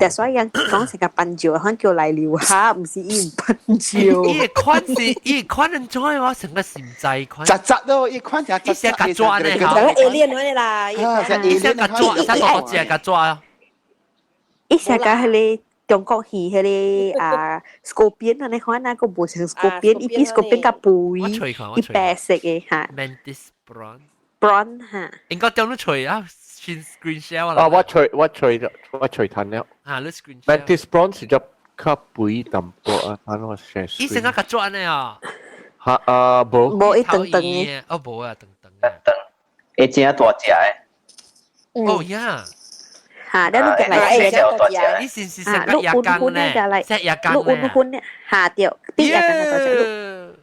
但所以人講成個笨蕉，可叫瀨尿蝦，毋是伊毋笨蕉。伊款是伊款人怎我成個是毋知款。雜雜咯，伊款成伊成個抓呢，就個 alien 嗰啲啦，伊成個抓，成個隻個抓。伊成個彼個。中國戲彼個啊，scorpion 啊，你看那個無像 scorpion，伊比 scorpion 較肥，伊白色的嚇。 Mantis prawn。Prawn 嚇。應該掉你吹啊，先 screen share 啦。啊，我吹我吹我吹彈了。啊，你 screen share。 Mantis prawn 是只較肥淡薄啊，等我 share。伊成個較轉的啊。嚇啊，無。無一長長的。哦，無啊，長長的。會真大隻的。哦呀。嚇，你你來來伊是是成個夜光咧，隻夜光你溫粉咧，嚇對，比夜光大隻。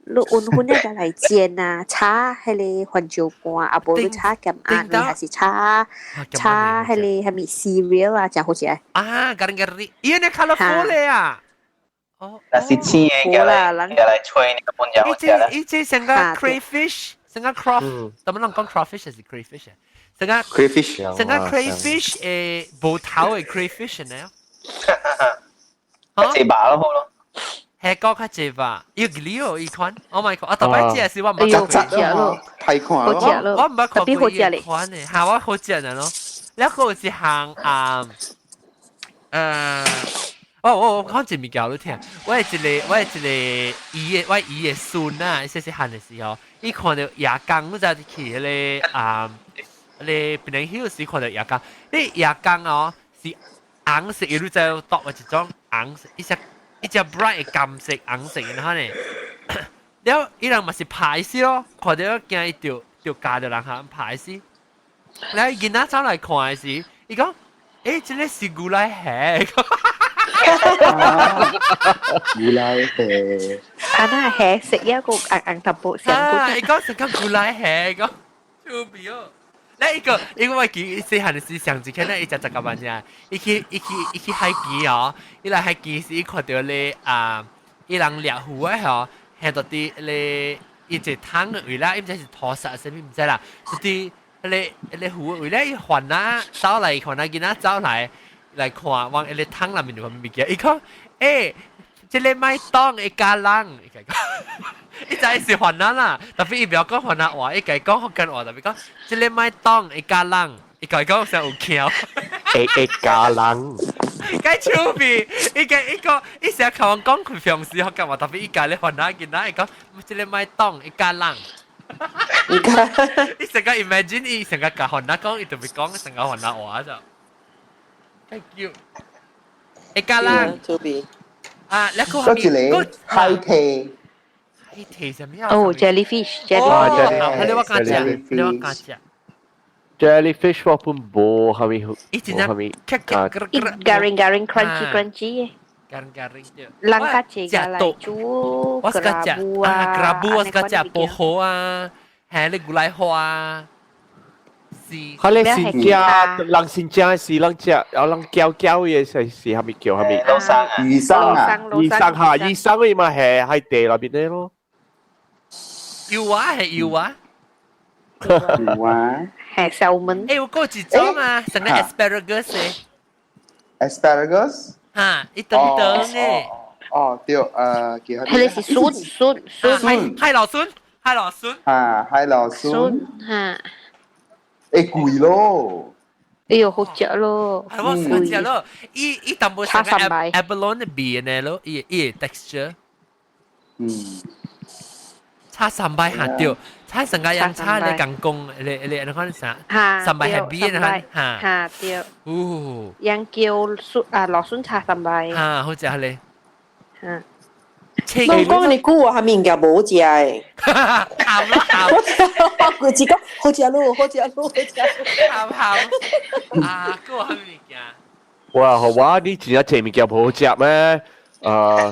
你溫粉咧就來煎啊，炒彼个番椒乾，啊無你炒鹹鴨麵，還是炒炒彼个啥物 cereal 啊，誠好食。啊，咖喱咖喱，伊呢 colourful 咧啊！哦，那是青的，過來過來吹你個本就好食啦。伊這成個 crayfish，成個 crawfish，怎麼人講 crawfish 還是 crayfish 啊？成個 crayfish，成個 crayfish 誒，無頭的 crayfish 呢？較濟肉咯，好咯。係講較濟吧，要料伊款，Oh my god！啊，特別食是我毋捌食過，太看咯，我毋捌看過伊款的，嚇我好食的咯。了閣有一項啊，哦哦，我講一物件你聽，我的一個姨的，我姨的孫啊，細細漢的時候，伊看著夜光，你知去彼个啊，彼個檳城時看著夜光，你夜光哦是紅色，你知倒一種紅色，一隻。一隻 bright 的金色、紅色，然後呢，了伊人嘛是排死咯，看著驚伊著著咬著人哈排死。了伊囡仔走來看的時，伊講：欸，這个是牛奶蝦。牛奶蝦。啊，那蝦食一個紅紅淡薄上啊，伊講是講牛奶蝦，講出名哦。那一個，因為我記細漢時上一看，那伊食十個萬啫，伊去伊去伊去海墘哦，伊來海墘時，伊看著咧啊，伊人掠魚的吼，下到佇咧伊一桶的位啦，伊毋知是土沙啥物毋知啦，就佇彼个彼个魚位咧，伊番仔走來，番仔囡仔走來來看，往彼个桶內面有啥物物件，伊講，欸，這个莫擋會咬人，伊講。伊知是番仔啦，特別伊袂曉講番仔話，伊家講福建話，特別講這个莫擋會咬人，伊家講成有巧，會會咬人，該趣味，伊個伊個伊成日靠我講佢平時福建話，特別伊家咧番仔囡仔，伊講這个莫擋會咬人，伊成個 imagine 伊成個共番仔講，伊特別講成個番仔話就，該叫會咬人，趣味啊，你個一個海提。你提什麼啊？哦，jellyfish，jellyfish，哦，你我敢食，你我敢食。 Jellyfish 我本無蝦米，伊真正伊 garing garing crunchy crunchy ，garing garing 對。人較濟個來煮，我是較食啊，crab 我是較食薄荷啊，還你牛奶花啊。是。佢哋是食，人先食是人食，有人嚼嚼嘅是是蝦米叫蝦米？老生啊，魚生啊，魚生嚇，魚生佢嘛係喺地內邊咧咯。有啊，係有啊。有啊。係 salmon。欸，有過一種啊，成個 asparagus 的。 Asparagus？哈，一長長的。哦，對，叫彼个是筍筍筍。海老筍，海老筍。啊，海老筍。筍哈。會貴咯。哎喲，好食咯。係我好食咯，伊伊淡薄像個 abalone 的味呢咯，伊伊 texture。炒三擺下對，炒成個樣炒你共講，你你你看啥？三擺係味呢？嚇嚇對。哦。樣叫筍啊，蘆筍炒三擺。嚇，好食咧。嚇。攏講你久啊，啥物物件無好食的。鹹咯鹹。我規日講好食咯，好食咯，好食。鹹鹹。啊，閣有啥物物件？哇，我你真正這物件無好食咩？啊！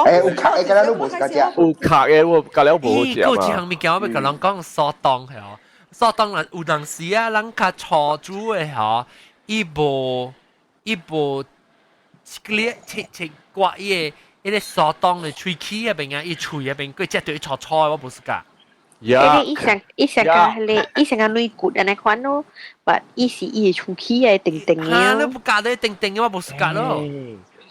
欸，有殼的，敢若你無喜歡食。有殼的，我感覺無好食伊閣有一項物件，我欲共人講，蘇凍係哦，蘇凍啦，有當時啊，人較初煮的吼，伊無伊無一個切切割伊个伊个蘇凍的喙齒彼邊啊，伊喙彼邊，閣食著伊粗粗的，我無喜歡。彼個伊上伊上較彼个伊上較軟骨按呢款咯，但伊是伊的喙齒的定定的。哈，你不咬得定定的，我無喜歡咯。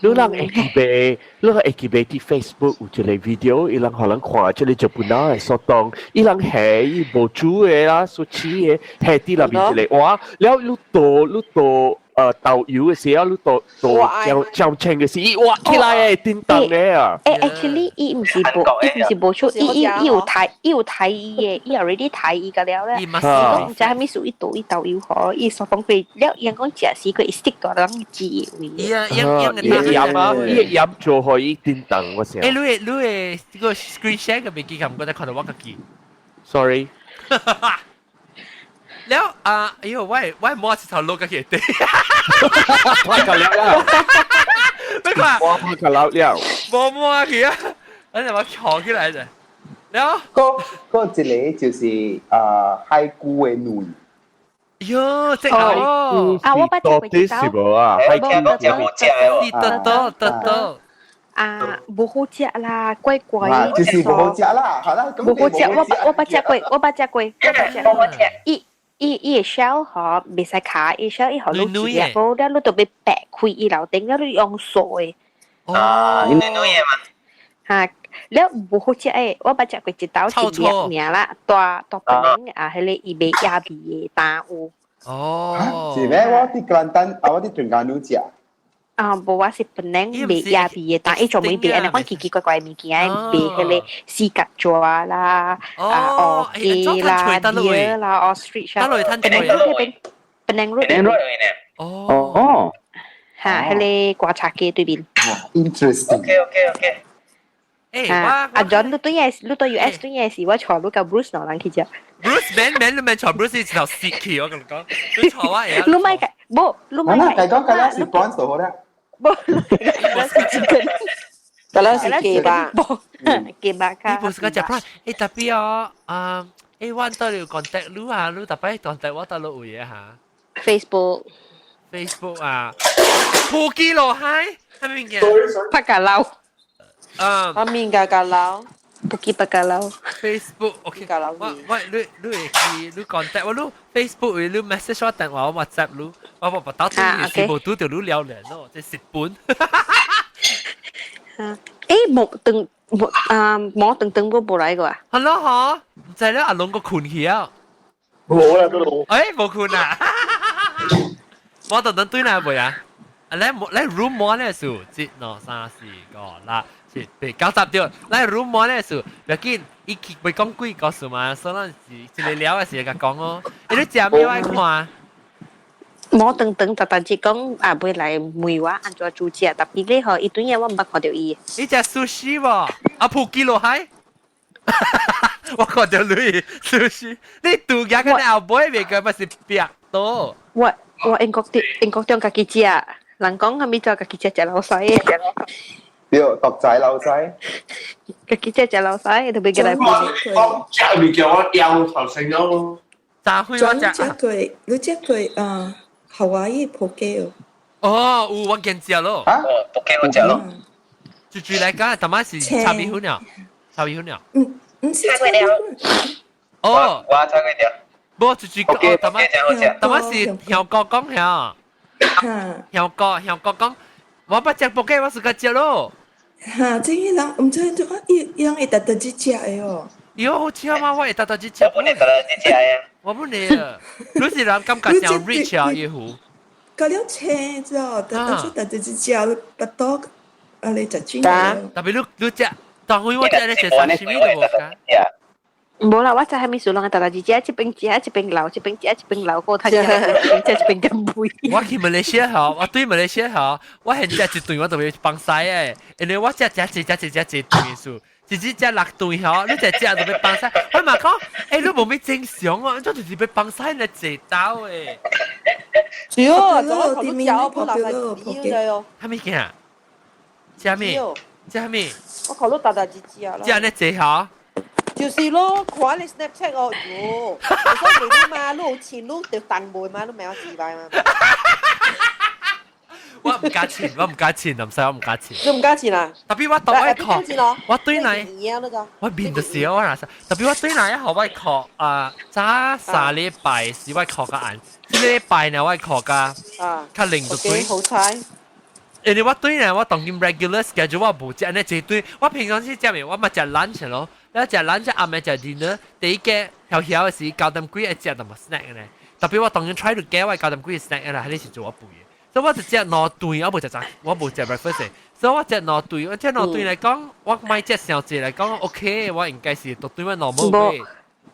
你人會記袂？你人會記袂？佇 Facebook 有一個 video，伊人予人看，這個日本人的蘇凍，伊人下伊無煮的啦，素切的，下佇內面一個碗，了你倒你倒。豆油嘅時候，你倒倒醬醬青嘅時，哇起來誒，叮當嘅啊！誒，actually，伊毋是無，伊毋是無出，伊有睇，伊有睇伊嘅，伊 already 睇伊個了咧。伊講毋知啥物事，伊倒伊豆油嗬，伊所講過了，伊講食時佢 stick 到人知位。伊啊，伊伊鹽啊，伊鹽做可以叮當，我想。誒，你會這個 screen share 嘅未記，唔覺得看到我家己。 Sorry。了啊！哎呦，我摸一頭落個去地，拍個了啦！咩看？我拍個了了。冇摸去啊！我就把翹起來啫。了，嗰嗰一個就是啊海龜的卵。喲，這個哦，啊，我捌食過一道，是無啊？海龜無好食的，得得得得。啊，無好食啦，怪怪。就是無好食啦，好啦，無好食，我捌食過，我捌食過，我捌食過。伊伊伊個 shell 嗬，袂使卡，伊 shell 伊予你一粒，了你就欲掰開伊樓頂，了你用掃的。啊，你軟軟的嘛？嚇，了無好食的，我捌食過一道一粒爾啦，大大本啊，彼個伊賣野味的單有。哦，是咩？我佇吉蘭丹，啊，我佇登嘉樓食。啊，無我是本來賣野味的，但伊專門賣按呢款奇奇怪怪的物件，賣彼個四角蛇啦，啊，烏雞啦，deer 啦，ostrich 啦，本來嗰邊本來 road 哦，嚇，彼個觀察街對面。 Interesting。 OK。誒，阿 John 你對嘢，你對 US 對嘢時，我坐你佮 Bruce 兩人去食。 Bruce 免免你免坐 Bruce 一頭死去，我共你講，你坐我會。你莫講，無，你莫講。嗱，講講是 prawns 就好啦。無，你是 chicken。嗰個是雞肉。雞肉卡。你不是講食 prawn？誒，特別哦，啊，誒，我到了 contact 你啊，你特別 contact 我到了有嘢嚇。 Facebook。 Facebook 啊，普吉羅海，係咪嘅？拍架撈。嗯，阿面架架撈。普吉白架撈。 Facebook OK，我我你你會記你 contact 我你 Facebook 會你 message 我電話我 WhatsApp 你，我我我到底全部拄著你了然咯，這蝕本。誒，冇等冇啊，冇等等過無來過啊？係咯嗬，唔知咧阿龍個困去啊。冇啦都冇。誒，冇困啊！我等等對哪未啊？啊，你你 room 摸咧數，一、兩、三、四、五、六、七、八、九、十對。你 room 摸咧數，別緊，伊去袂講鬼故事嘛，所以咱是一個了嘅時共講哦。你食咩我愛看？冇等等，特特只講啊，袂來問我按怎煮食，特別咧嗬，伊對嘢我毋捌看著伊。你食壽司無？啊，普吉羅海。我看著你壽司，你拄夾跟後尾袂個，不是壁多。我我英國啲英國中家己食，人講啥物做家己食食老細嘅。對，獨仔老細。家己食食老細，特別過來。我食物件我腰頭成咗咯。炸灰我食。你食過？你食過啊？夏威夷 poke 哦。哦，有我見食咯。啊，poke 我食咯。住住來講，淡仔是炒米粉了，炒米粉了。嗯，唔是炒米粉。哦，我炒過條。無住住講，淡仔淡仔是香港講遐。香港講，我捌食 poke，我是個食咯。嚇，這個人毋知做啊，伊伊人會特特去食的哦。喲，好食嗎？我會特特去食。我本來特特去食的。我本來啊，你是人感覺像 rich 啊，耶胡。搞了青之後，特特出特特去食，巴肚啊你食真。特別你你食，當然我食咧食啥物都無加。無啦，我知啥物事攏會特特去食，一邊食一邊流，一邊食一邊流，過睇食一邊食一邊減肥。我去馬來西亞吼，我對馬來西亞吼，我現在一頓我就會放屎的，因為我食食食食食食一頓數，一日食六頓吼，你食食就欲放屎。我嘛講，欸，你無咩正常哦，你就是欲放屎來坐兜的。主要啊，就我頭都嚼不垃圾魚哦。啥物件？食咩？食咩？我頭都大大隻隻啦。食呢坐吼？就是咯，看你 Snapchat 哦，喲，我說你嘛，你有錢，你就當妹嘛，你唔係我自敗嘛。我毋加錢，我毋加錢，唔使我毋加錢。你毋加錢啊？特別我當我靠，我對來，我面就是我若是，特別我對來好我靠啊，早3禮拜是我考較晏，這個禮拜呢我考較較零就對。好彩。因為我對呢，我當今 regular schedule 我無食呢這對，我平常時食麵，我嘛食 lunch 咯，你食 lunch 暗暝食 dinner，第一個曉曉的時9點幾會食淡薄 snack 呢。特別我當今 try to get 我9點幾 snack 啦，彼時做我肥的。所以我就食兩頓，我無食早，我無食 breakfast，所以我食兩頓，我食兩頓來講，我莫食傷濟來講，OK，我應該是都對我 normal 嘅。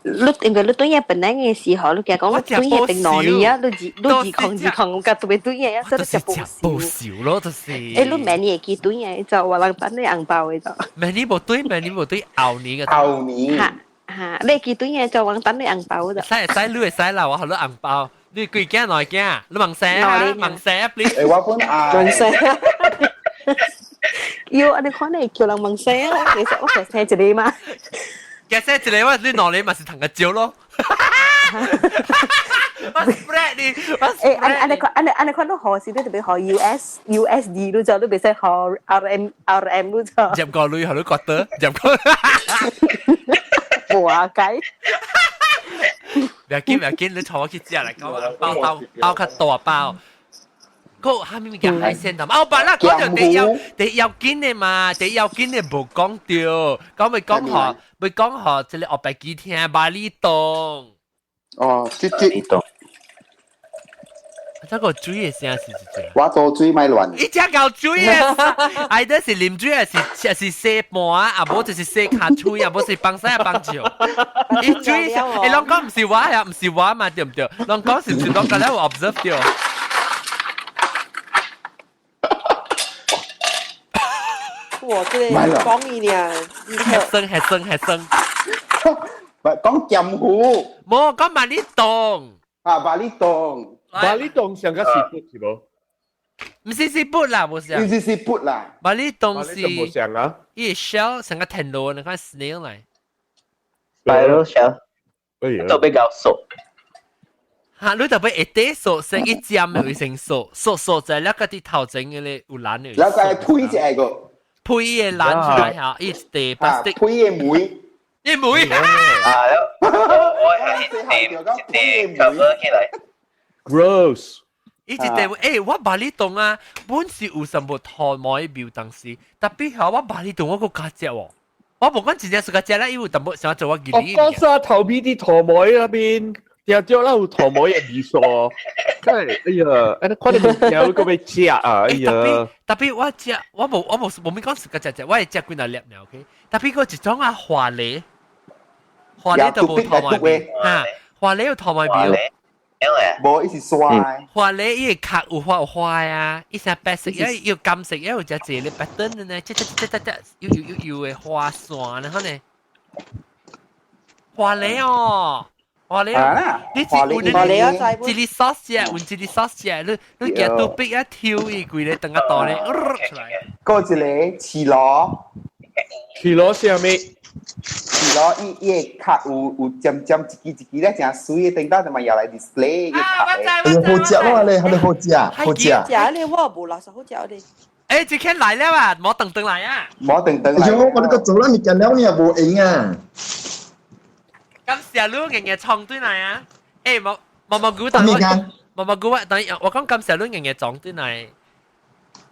你因為你對嘢本來嘅時候，你講講我對嘢定哪裡啊？你自你自控自控，我特別對嘢啊，真係食無少咯，就是。欸，你明年會記對嘢，就我人等你紅包嘅就。明年無對，明年無對，後年嘅。後年。嚇嚇，你記對嘢就我等你紅包就。使使，你會使啦，我予你紅包。你幾件兩件？你問聲啊，問聲 please。欸，我本啊。問聲。要，你看你叫人問聲啊，其實我就聽一個嘛。其實一個我你兩個嘛是同個招咯。我 spread 你，我欸，按按你看，按你按你看，你學是你特別學 US USD，你就你袂使學 RM RM，你就。入個女，予你覺得入個。無啊計。不要緊，不要緊，你帶我去食來講，包包包較大包。個蝦米物件海鮮頭？哦，白啦，講著第要第要緊的嘛，第要緊的無講著，講欲講予，欲講予這个後白機聽巴厘島。哦，這這。這個水的聲是一隻。我倒水莫亂。伊只夠水的，哎，這是啉水，還是還是洗盤啊？無就是洗跤喙啊，無是幫洗幫手。伊水，欸，攏講毋是我呀，毋是我嘛，對毋對？攏講是毋是攏敢若有 observe 著？哇！這個講伊爾，係生係生係生。唔講劍湖。無講萬里洞。啊，萬里洞。萬里洞上個是骨是無？毋是是骨啦，無是。毋是是骨啦。萬里洞是。無像啊。伊 shell 成個田螺，你看 snail 來。 Spiral shell。特別較熟。嚇！你特別會底熟，成一尖的會成熟，熟熟在那個啲頭前嘅咧有爛的。那個配一個。配伊個爛出來嚇，伊一塊 plastic。配個梅。伊梅。啊！我係一塊 cover 起來。 Gross！伊一塊，欸，我巴厘島啊，本是有什麼塗毛的廟當時，特別嚇我巴厘島我閣加食喎，我無講真正是加食啦，伊有淡薄想做我記我講啥頭皮啲塗毛那邊。定著啦有塗毛的味素，真係哎呀，哎你看你物件你閣欲食啊，哎呀！特別我食，我無我無無咪講是個食食，我會食幾若粒爾，OK。特別閣一種啊花梨，花梨都無塗毛味，嚇，花梨有塗毛味。無，伊是沙的。花梨伊個殼有花有花啊，伊是白色，也有金色，也有隻一個白燈的呢，這這這這這有有有有的花線，然後呢，花梨哦。花梨，你一換你一粒 sauce 啊，換一粒 sauce 啊，你你夾到壁一跳伊規个等個大咧，出來。閣一个刺螺，刺螺是啥物？刺螺伊伊个殼有有尖尖一支一支咧，誠媠的，頂到就嘛搖來 display 個殼的。哎好食咯咧，係咪好食？好食。食咧我無啦，是好食咧。欸，這天來了啊，莫等等來啊。莫等等來。哎呦，我呢個做啦物件了，你也無閒啊。感謝你硬硬撞對來啊！欸，毛毛毛菇，等我毛毛菇，我等我講感謝你硬硬撞對來。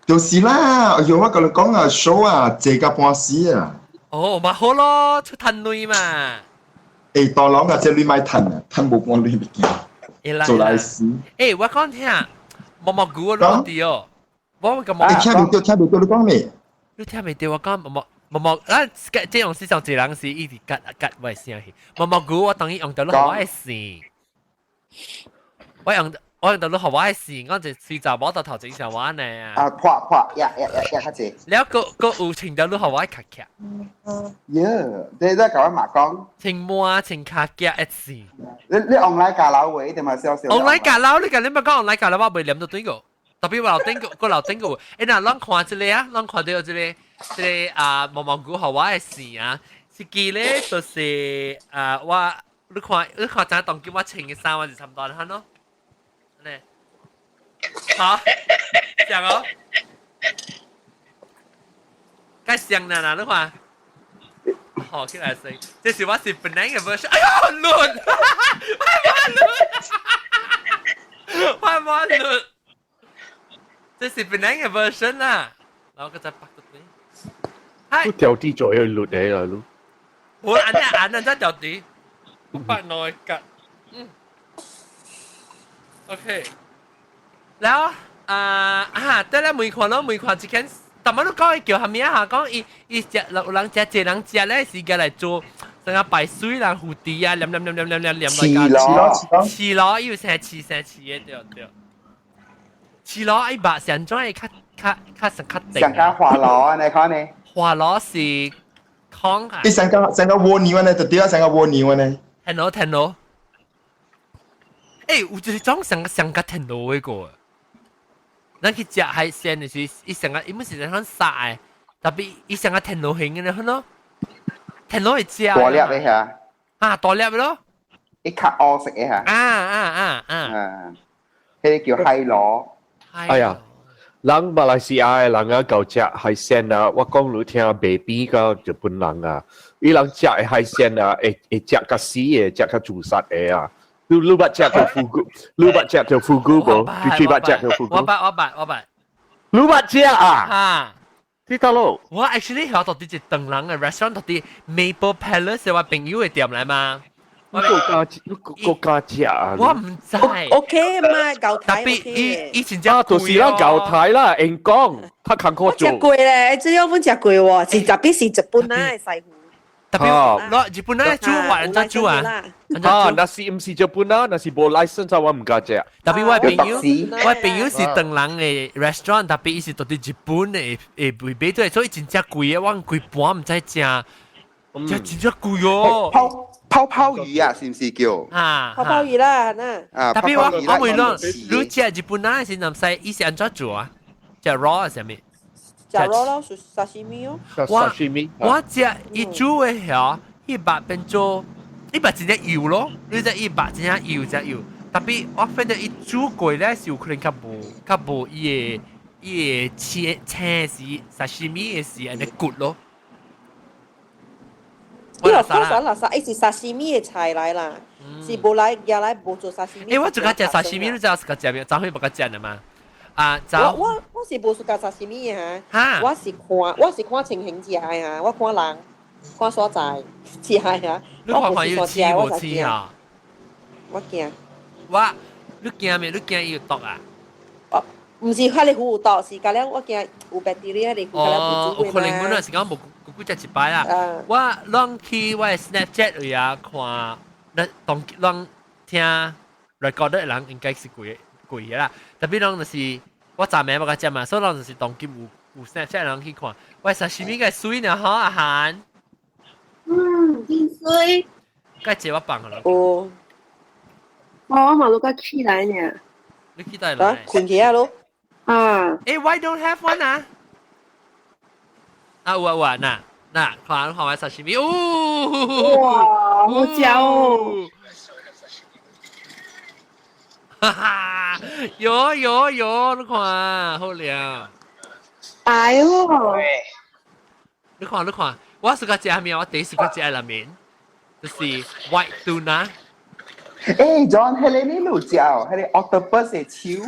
就是啦，哎呦，我共你講啊，show 啊，坐到半死啊。哦，嘛好咯，出趁鐳嘛。欸，大人啊，這鐳莫趁啊，趁無半鐳物件，做來死。欸，我講聽，毛毛菇我攞啲哦，我個毛。欸，聽袂著，聽袂著，你講咩？你聽袂著，我講毛毛。毛毛，咱這樣是上一人是一直割割我的聲去。毛毛菇，我當伊用到你予我的線，我用我用到你予我的線，我就隨查某頭頭前上我呢。啊，破破，呀呀呀呀，較濟。了，閣閣有穿到你予我的卡卡。耶，你你共我嘛講。穿滿穿卡夾一線。你你 online 加樓話，一定嘛少少。 online 加樓，你共你莫講 online 加樓，我袂念到對個。特別我樓頂個，個樓頂個，欸，若咱看這個啊，咱看著這個。這個啊毛毛菇予我的線啊，一支咧就是啊我你看你看怎當今我穿的衫我是差不多的咯，呢，好，像哦，該像啦啦，你看，好起來先，這是我是本來的 version，哎呦，亂，我亂，我亂，這是本來的 version 啦，然後佢再拍到你。都掉啲咗去落嚟啦，我按下按下再掉啲，我擺內格，嗯，OK，แล้ว啊啊！對啦，每看咯，每看一間，但係你講伊叫啥物啊？講伊伊食有人食，濟人食咧時間來做，成個白水啦、蝴蝶啊，黏黏黏黏黏黏黏飼螺，飼螺，伊有成飼成飼的對對。飼螺伊肉是按怎會較較較成較定？上加花螺啊，你看呢？花螺是空啊。伊上加上個蝸牛呢，就對啊，上個蝸牛呢。聽到聽到。欸，有一個種上上個聽到的個。咱去食海鮮的時，伊上個伊毋是在講殺的，特別伊上個天螺形的咧，咯，天螺會食。大粒的嚇。啊，大粒的咯。伊較烏色的嚇。啊啊啊啊！啊，彼個叫海螺。哎呀，人馬來西亞的人啊，𠢕食海鮮啊，我講你聽，baby 佮日本人啊，伊人食的海鮮啊，會會食較死的，食較自殺的啊。你你捌食著fugu？你捌食著 fugu 無？你最捌食著 fugu？我捌我捌我捌。你捌食啊？啊！知道咯。我 actually 曉到佇一唐人的 restaurant，到佇 Maple Palace 我朋友的店來嘛。你閣敢你閣敢食啊？我毋知。 OK 嘛，𠢕 特刣別伊伊真正啊，就是啦，𠢕刣啦，會講，較艱苦做。食過咧，這樣本食過喎，是特別是日本啊的師傅。特別我日本人煮法人怎煮啊？啊，若是毋是日本啊，若是無 license 我毋敢食。特別我朋友，我朋友是唐人的 restaurant，特別伊是到佇日本的會買對，所以真正貴的，我規盤毋知食，食真正貴哦。泡泡泡魚啊，是毋是叫？啊，泡泡魚啦，那。啊，特別我我問你，你食日本人是毋使，伊是按怎做啊？食 raw 啥物？食 raw 咯，沙西米哦。我我食伊煮的遐，伊肉變做，伊肉真正油咯，你知伊肉真正油真油。特別我發現伊煮過咧是有可能較無較無伊的伊的青青是沙西米的是按呢骨咯。你話講啥啦？啥？伊是沙西米的菜來啦，是無來原來無做沙西米。欸，我就較食沙西米，你知影是較食咩？昨昏無較食的嘛？啊，我我我是無喜歡沙西米的哈，我是看我是看情形食的哈，我看人看所在食的哈。你看看有刺無刺啊？我驚。我你驚咩？你驚伊有毒啊？哦，毋是遐爾有毒，是甲了我驚有 bacteria 哩，哦，有可能阮那是講無久食一擺啦。我攏去我的 Snapchat 位啊看，咱當攏聽 record 的人應該是貴貴的啦。特別攏就是我昨暝無共食嘛，所以攏就是當今有有 Snapchat 人去看。喂，沙西米個媠呢？吼，阿韓。嗯，真媠。該借我放了。哦。我我嘛都該起來呢。你起來來。睏起來咯。啊。欸，why don't have one 啊？啊有啊有啊，嗱嗱，看看我沙西米，哦！哇，好食哦！哈哈，有有有，你看好靚。哎喲！你看你看，我是個食咩？我第一次個食拉麵，就是 white tuna。欸，John，彼個你有食哦？彼個 octopus 的手。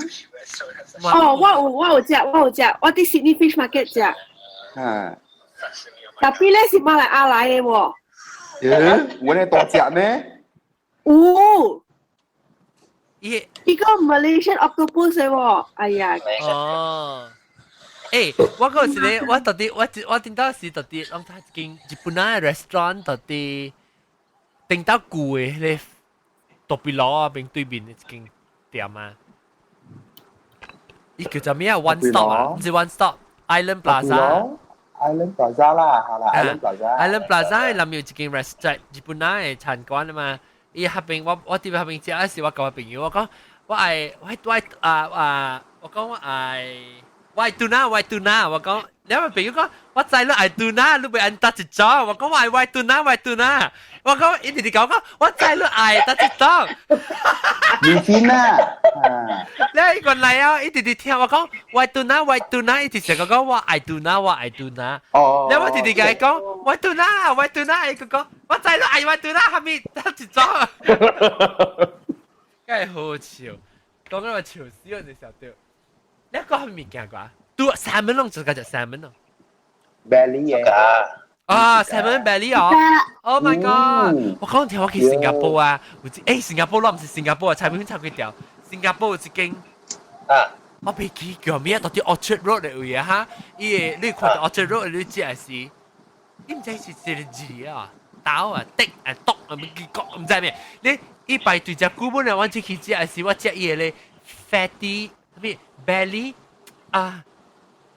哦，我有我有食，我有食，我佇 Sydney Fish Market 食。嗯。特別咧是馬來亞來的喎。欸，我呢大隻咩？有。伊伊個 Malaysian octopus 的喎，哎呀。哦。欸，我嗰時咧，我到底我我頂到時到底，攏睇一間日本人的 restaurant 到底頂到舊的彼個多比羅啊邊對面的一間店啊。伊叫做咩啊？One Stop 啊，毋是 One Stop，Island Plaza。 Island Plaza 啦，好啦，Island Plaza。 Island Plaza 內面有一間 restaurant，日本人的餐館啊嘛。伊彼邊我我佇彼邊食，時我共我朋友我講，我愛我我愛啊啊，我講我愛我愛 tuna，我愛 tuna，我講，你我朋友講，我知你愛 tuna，你袂按搭一種，我講我愛我愛 tuna，我愛 tuna，我講伊直直講講，我知你愛搭一種。明天啊，你原來啊，伊直直聽我講，我愛 tuna，我愛 tuna，伊直直講講我愛 tuna，我愛 tuna。哦。你我直直共伊講，我愛 tuna，我愛 tuna，伊個講，我知你愛我 tuna，後面搭一種。梗係好笑，講到我笑死我就笑到。你講啥物件過？拄 salmon 攏做個食 salmon 咯。 Belly 嘅。啊，salmon belly 哦！Oh my god！我講聽我去新加坡啊，有一欸新加坡咯，毋是新加坡啊，菜品插幾條。新加坡有一間啊，我袂記叫咩，到底 Orchard Road 的位啊哈，伊個你看到 Orchard Road 你食的是，你毋知是一個字啊，豆啊，滴啊，篤啊，唔記講毋知咩，你伊排隊食久本來我這去食的是我食伊個咧 fatty 咩 belly 啊。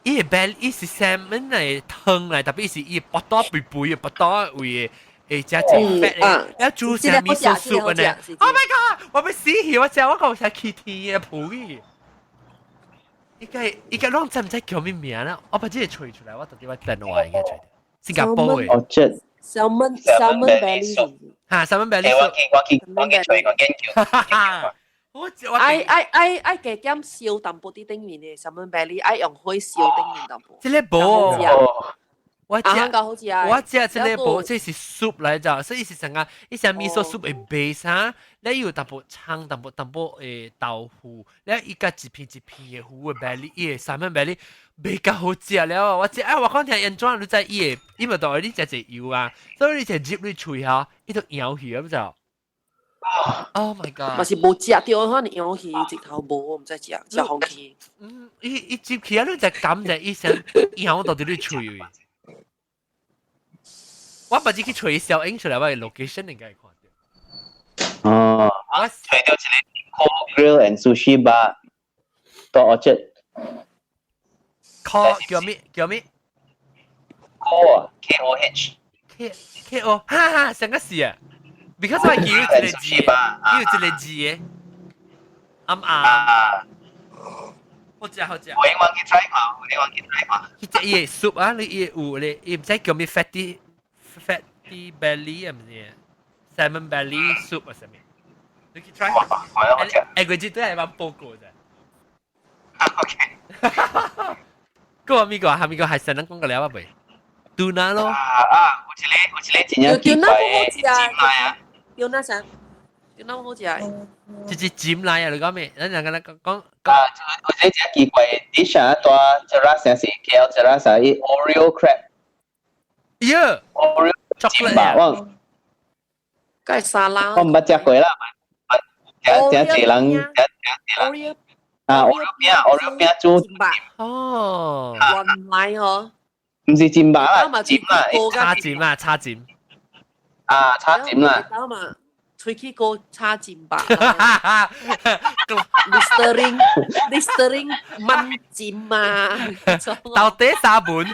伊個 belly 伊是 salmon 來湯來，特別是伊腹肚肥肥的腹肚位的。會食真 fat 的，要煮啥 miso soup 呢？Oh my god！我欲死去，我食我講啥起天的抱去。伊個伊個攏知毋知叫咩名啦？我把這個揣出來，我到底我電話應該揣著。新加坡的。哦，這 salmon belly。哈，salmon belly。我去我去我去揣個研究。我愛愛愛愛加減燒淡薄佇頂面的 salmon belly，愛用火燒頂面淡薄。這個無。我食我食這個無，這是 soup 來咋，所以是成個，伊是 miso soup 的 base 哈，你有淡薄蔥，淡薄淡薄的豆腐，你伊加一片一片的魚的 belly，伊的 salmon belly 袂較好食了。我食啊，我講聽安怎你知伊的，伊咪當你食濟油啊，所以你食入你喙吼，伊就溶去啊，不知 Oh my god！嘛是無食著，可能溶去直頭無，毋知食食空氣。嗯，伊伊入去啊，你就感覺伊想溶到佇你喙位。我捌去揣小影出來，我的 location 應該會看著。哦，我揣著一個 Grill and Sushi Bar，到 Orchard。 Call 叫咩？叫咩？Koh K O H。 K K O，哈哈，上個是啊。Because 我記有一個字，有一個字的，啱啱。好食好食。我應該去 try 看，我應該去 try 看。佢隻伊 soup 啊，你伊有咧，伊毋知叫咩 fatty belly 啊，毋是 salmon belly soup 啊，啥物？你去 try。誒，佢這都係幫報告啫。 OK。個咪個，下面個係成人講個了啊未？Tuna 咯。啊啊！有一個有一個真正奇怪的煎來啊。 Tuna 啥？Tuna 好食。這是煎來啊！你講咩？咱兩個人講講。啊，有一個真奇怪的 dish 啊，蹛 Cheras 是 KL Cheras 啊，伊 Oreo crab。耶！Oreo chocolate 吧，我。該沙拉。我毋捌食過啦，誠誠濟人，誠誠濟人。啊，Oreo 餅，Oreo 餅煮。哦。原來哦。毋是煎肉啦，煎啦，叉煎啊，叉煎。啊，叉煎啦。嘛，喙齒膏叉煎肉。Listerine Listerine 蚊尖啊！到底三本？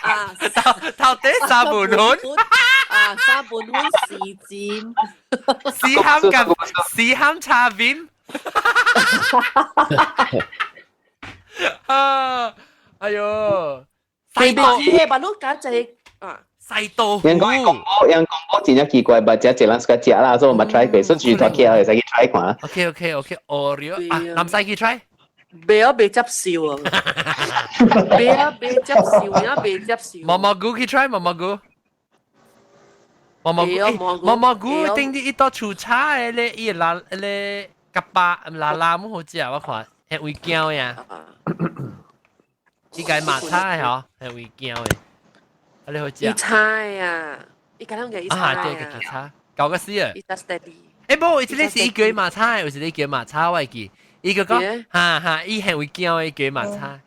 啊，到到底三本粉？啊，三本粉是尖。四喊咁，四喊叉面。啊！哎喲，細刀，把你搞這啊！細刀。人講講人講真正奇怪，但真濟人喜歡食啦，所以我冇 try 過，所以住到 KL 會使去 try 看。 OK OK OK，Oreo 啊，南西去 try。袂啊，袂接受啊！袂啊，袂接受，啊，袂接受。毛毛菇去 try 毛毛菇。毛毛菇，毛毛菇頂啲一道出炒的咧，伊拉咧夾巴拉拉木好食，我看係會驚呀。伊個馬菜嗬，係會驚的。啊，你好食？伊菜啊，伊敢啷個伊菜啊？對，個菜，搞個死啊！伊 steady。欸，無，這個是伊叫馬菜，有是你叫馬菜，我會記。伊個講，哈哈，伊係會驚伊叫馬菜，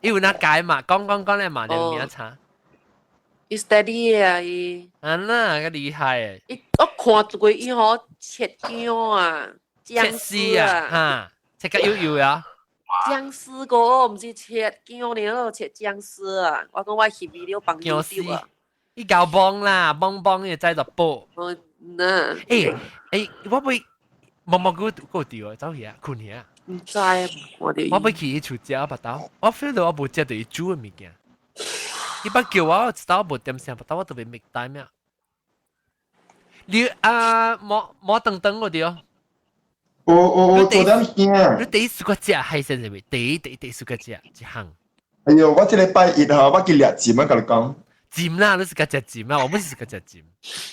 伊有哪解嘛？講講講咧嘛，就名菜。伊 steady 啊，伊。啊那個厲害誒！伊我看過伊吼切薑啊，薑絲啊，哈，切個幼幼啊。薑絲個，毋是切薑了，切薑絲啊！我講我翕伊了幫薑絲啊。伊搞幫啦，幫幫伊再就補。嗯，那。欸欸，我袂毛毛菇夠掉啊，走去啊，困去啊。毋知啊，我哋。我欲去伊厝食腹肚，我 feel 到我無食著伊煮的物件。伊捌叫我，一道無點聲，腹肚我特別滅帶咩？你啊，摸摸等等我哋哦。我我我做點驚。你第一次個食海鮮是咪？第一第一第一次個食一項。哎喲，我這禮拜一吼，我去掠鱔啊，共你講。鱔啦，你是個食鱔啊，我們是個食鱔。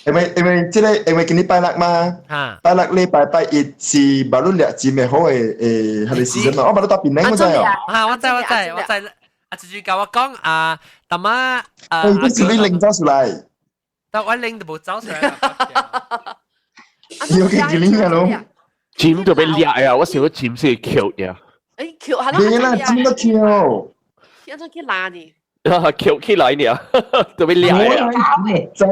因為因為這個因為今日拜六嘛，拜六禮拜拜一是馬路掠鱔的好的誒，彼個時陣嘛，我馬路到檳城我知哦。啊，我知我知我知，啊，就是共我講啊，大媽啊，你是你拎走出來？但我拎都無走出來。有去拎啊攏？鱔就欲掠呀，我想講鱔是會抾呀。誒，翹係咯，你啦，真得翹。一陣去拉呢？翹起來呢，特別靚啊！走。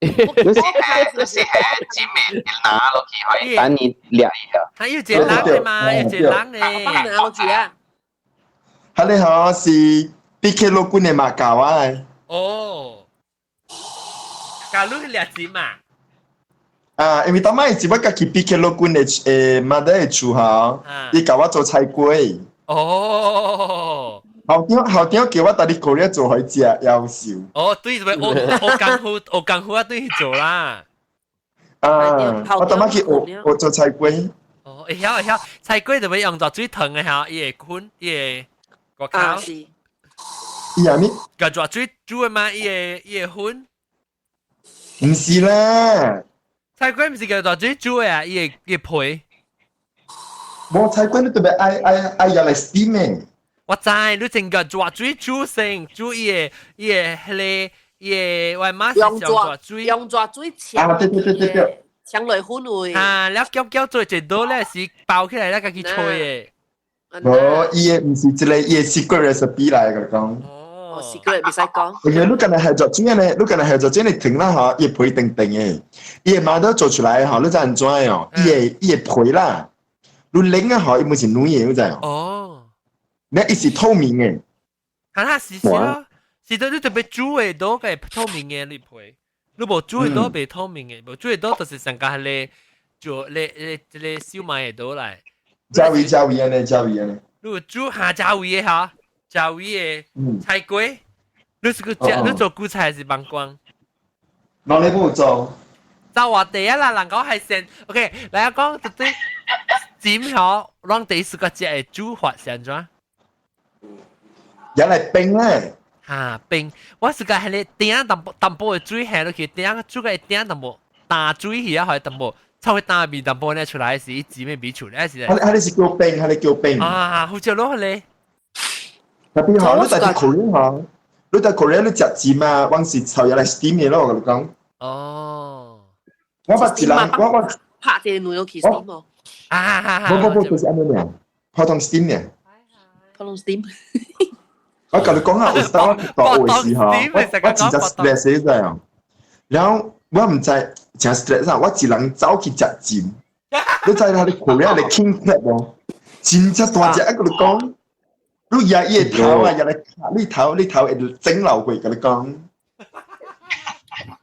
你是係煎麵拿落去可以等你掠一下。係要一人嘅嘛，要一人咧。我幫你拿落去啊！係你好，是 BK 老官嘅馬教啊。哦，假如掠錢嘛？啊，因為當擺是我家己 BK 老官嘅媽的厝吼，伊教我做菜粿。哦。校長校長叫我帶你過來做海食，夭壽。哦，對，學學功夫，學功夫啊，對去做啦。啊，我當擺去學學做菜粿。哦，會曉會曉，菜粿就欲用熱水燙的嚇，伊會粉，伊會個口。是。伊係咩？共熱水煮的嘛，伊會伊會粉。毋是啦。菜粿毋是共熱水煮的啊，伊會伊會皮。無菜粿你特別愛愛愛用來 steam 的。我知，你整個熱水煮先，煮伊個伊個彼个伊個我媽是用熱水，用熱水搶。啊，對對對對對。搶來粉位。啊，了攪攪做一倒咧是包起來了家己吹的。無，伊个毋是一個伊個 secret recipe 來嘅講。哦，secret 袂使講。因為你敢若係熱水呢，你敢若係熱水你停啦吼，伊皮長長的，伊個媽都做出來吼，你知按怎哦？伊個伊個皮啦，你拎啊吼，伊毋是軟的，你知哦？哦。你伊是透明的。哈哈，是是咯，是得你特別煮的都個透明的你皮，你無煮的都袂透明的，無煮的都就是上加彼个做咧咧這个燒賣的倒來。加味加味按呢，加味按呢。你煮蝦加味的哈，加味的菜粿，你是個食，你做韭菜還是幫光？哪裡無做？就話第一啦，人講係先，OK，來講到底點好，讓第四個食的煮法是按怎？也來冰咧。哈冰，我是個係咧鼎淡薄淡薄的水下落去，鼎煮個鼎淡薄淡水去啊，還淡薄。炒去淡味淡薄咧出來時，伊煎的味出來是。佢佢是叫冰，佢叫冰。啊，好食咯咧。特別吼，你在 Korea 吼，你在 Korea 你食煎啊，往是炒入來 steam 的咯，我跟你講。哦。我捌一人，我我拍這個落去 steam 哦。啊啊啊！無無無，就是按呢爾，普通 steam 爾。普通 steam。我共你講啊，有時我大學的時候，我真正 stress 你知哦。然後我毋知真 stress 啊，我一人走去食煎。你知他咧 Korea 咧 king crab 無？真正大隻，我共你講，你壓伊个頭啊，壓來你頭，你頭會整流過，共你講。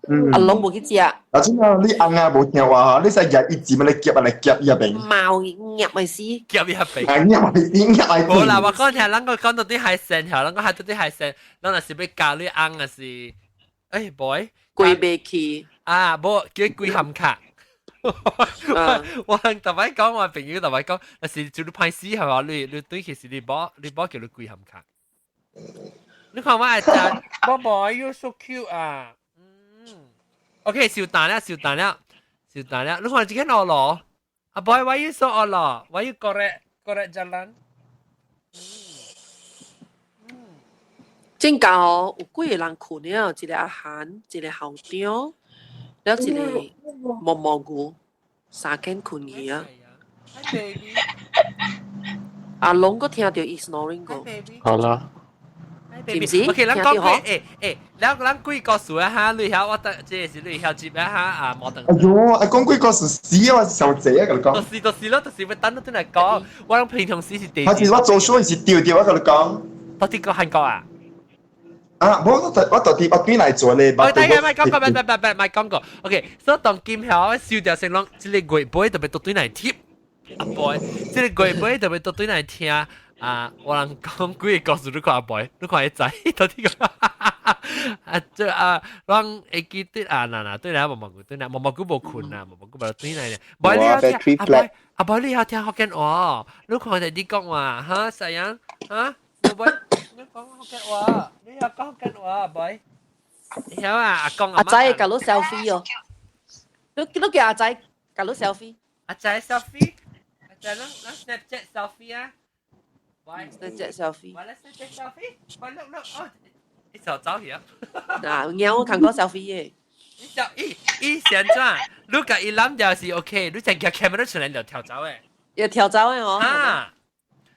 嗯。阿龍無去食。啊，真啊，你翁啊無聽話吼，你使壓伊錢來夾啊來夾伊邊。貓夾咪死。夾伊邊。啊，夾咪死，夾咪無啦，我講聽，咱個講到啲海鮮，吼，咱個還到啲海鮮，咱若是欲教你翁啊是，欸，boy，過袂去。啊，無叫規含卡。我特擺講，我朋友特擺講，若是做你歹死係嘛？你你對其實你某你某叫你規含卡。你看我愛食，寶寶，you so cute 啊！OK，收單了，收單了，收單了。你看這個惡羅，阿 boy why you so 惡羅？Why you korek korek jalan？正教哦，有幾個人睏了，一個阿韓，一個校長，了一個毛毛菇，三間睏去啊。阿龍閣聽著伊 snoring 個。好啦。是毋是？OK，咱講過，欸欸，了咱鬼故事啊哈，你曉我得，這個是你曉接啊哈啊，冇等。哎喲，啊講鬼故事死啊，上濟啊，共你講。就是就是咯，就是欲等轉來講。我諗平常時是第。還是我做 show 是對對，我共你講。到底個韓國啊？啊，我我到底我轉來做咧。我等下莫講過，莫莫莫莫莫講過。OK，所以當今曉我收掉成攏，這個月尾特別倒轉來貼。阿 boy，這個月尾特別倒轉來聽。啊！我人講幾個故事，你看阿 boy，你看會知到底個啊？這啊，咱會記得啊，嗱嗱對來毛毛菇對來，毛毛菇無睏啊，毛毛菇無對來咧。boy 你曉聽，阿 boy 阿 boy 你曉聽福建話？你看你講話哈，細樣哈，boy 你講福建話，你曉講福建話，boy？曉啊，阿公阿仔共你 selfie 哦，你你叫阿仔共你 selfie？阿仔 selfie？阿仔咱咱 Snapchat selfie 啊？ Snapchat selfie。我來 Snapchat selfie。我 look look 哦，一手走去啊！嗱，有我看過 selfie 嘅。伊就伊伊旋轉，你共伊攬掉是 OK，你成個 camera 出來就跳走的。要跳走的哦。啊！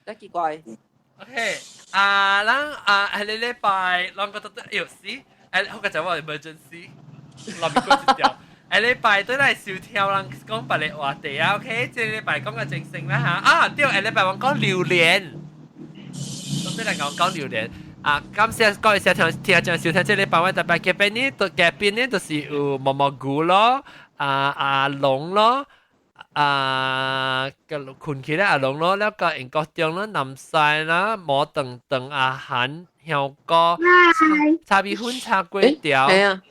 真奇怪。 OK，啊，咱啊，下個禮拜，咱個都哎呦死，哎，我個就話 emergency，落面過一條。下禮拜對來收聽人講別個話題啊，OK，這個禮拜講個正性啦嚇。啊，對，下禮拜我講榴蓮，我對來講講榴蓮。啊，感謝各位收聽聽眾收聽，這禮拜我特別嘉賓呢，都嘉賓呢，就是有毛毛菇咯，啊阿龍咯。啊，個困起來阿龍咯，了個英國中咯，南西啦，摩頓頓阿韓香哥，茶米粉茶粿條，係啊，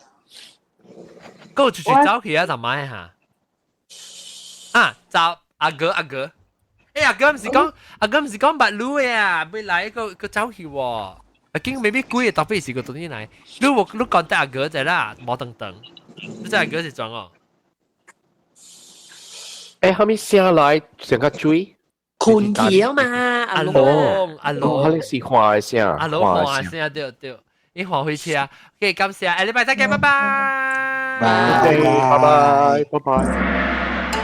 夠出去走去啊，就買下。啊，走阿哥阿哥，欸阿哥唔是講阿哥唔是講白滷的啊，未來個個走去喎。啊，經未必貴的特別是個東西來，你有你講得阿哥就啦，摩頓頓，你知阿哥是怎哦？欸，後面聲來成個水，困起啊嘛，阿龍阿龍，哦，你是看的聲，阿龍看的聲對對，你看火車，OK，感謝，下禮拜再見，拜拜，拜拜，拜拜。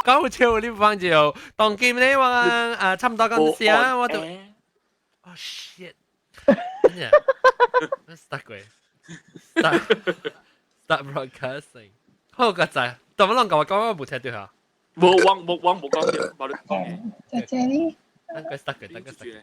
講笑你放就，當今呢我啊差唔多咁時啊，我就，哦 shit，真係，start 過，start。Start broadcasting。好個仔，怎麼攏講我講我無聽到嚇？無，我無我無講到，無你講。謝謝你。等個 start 過，等個 start。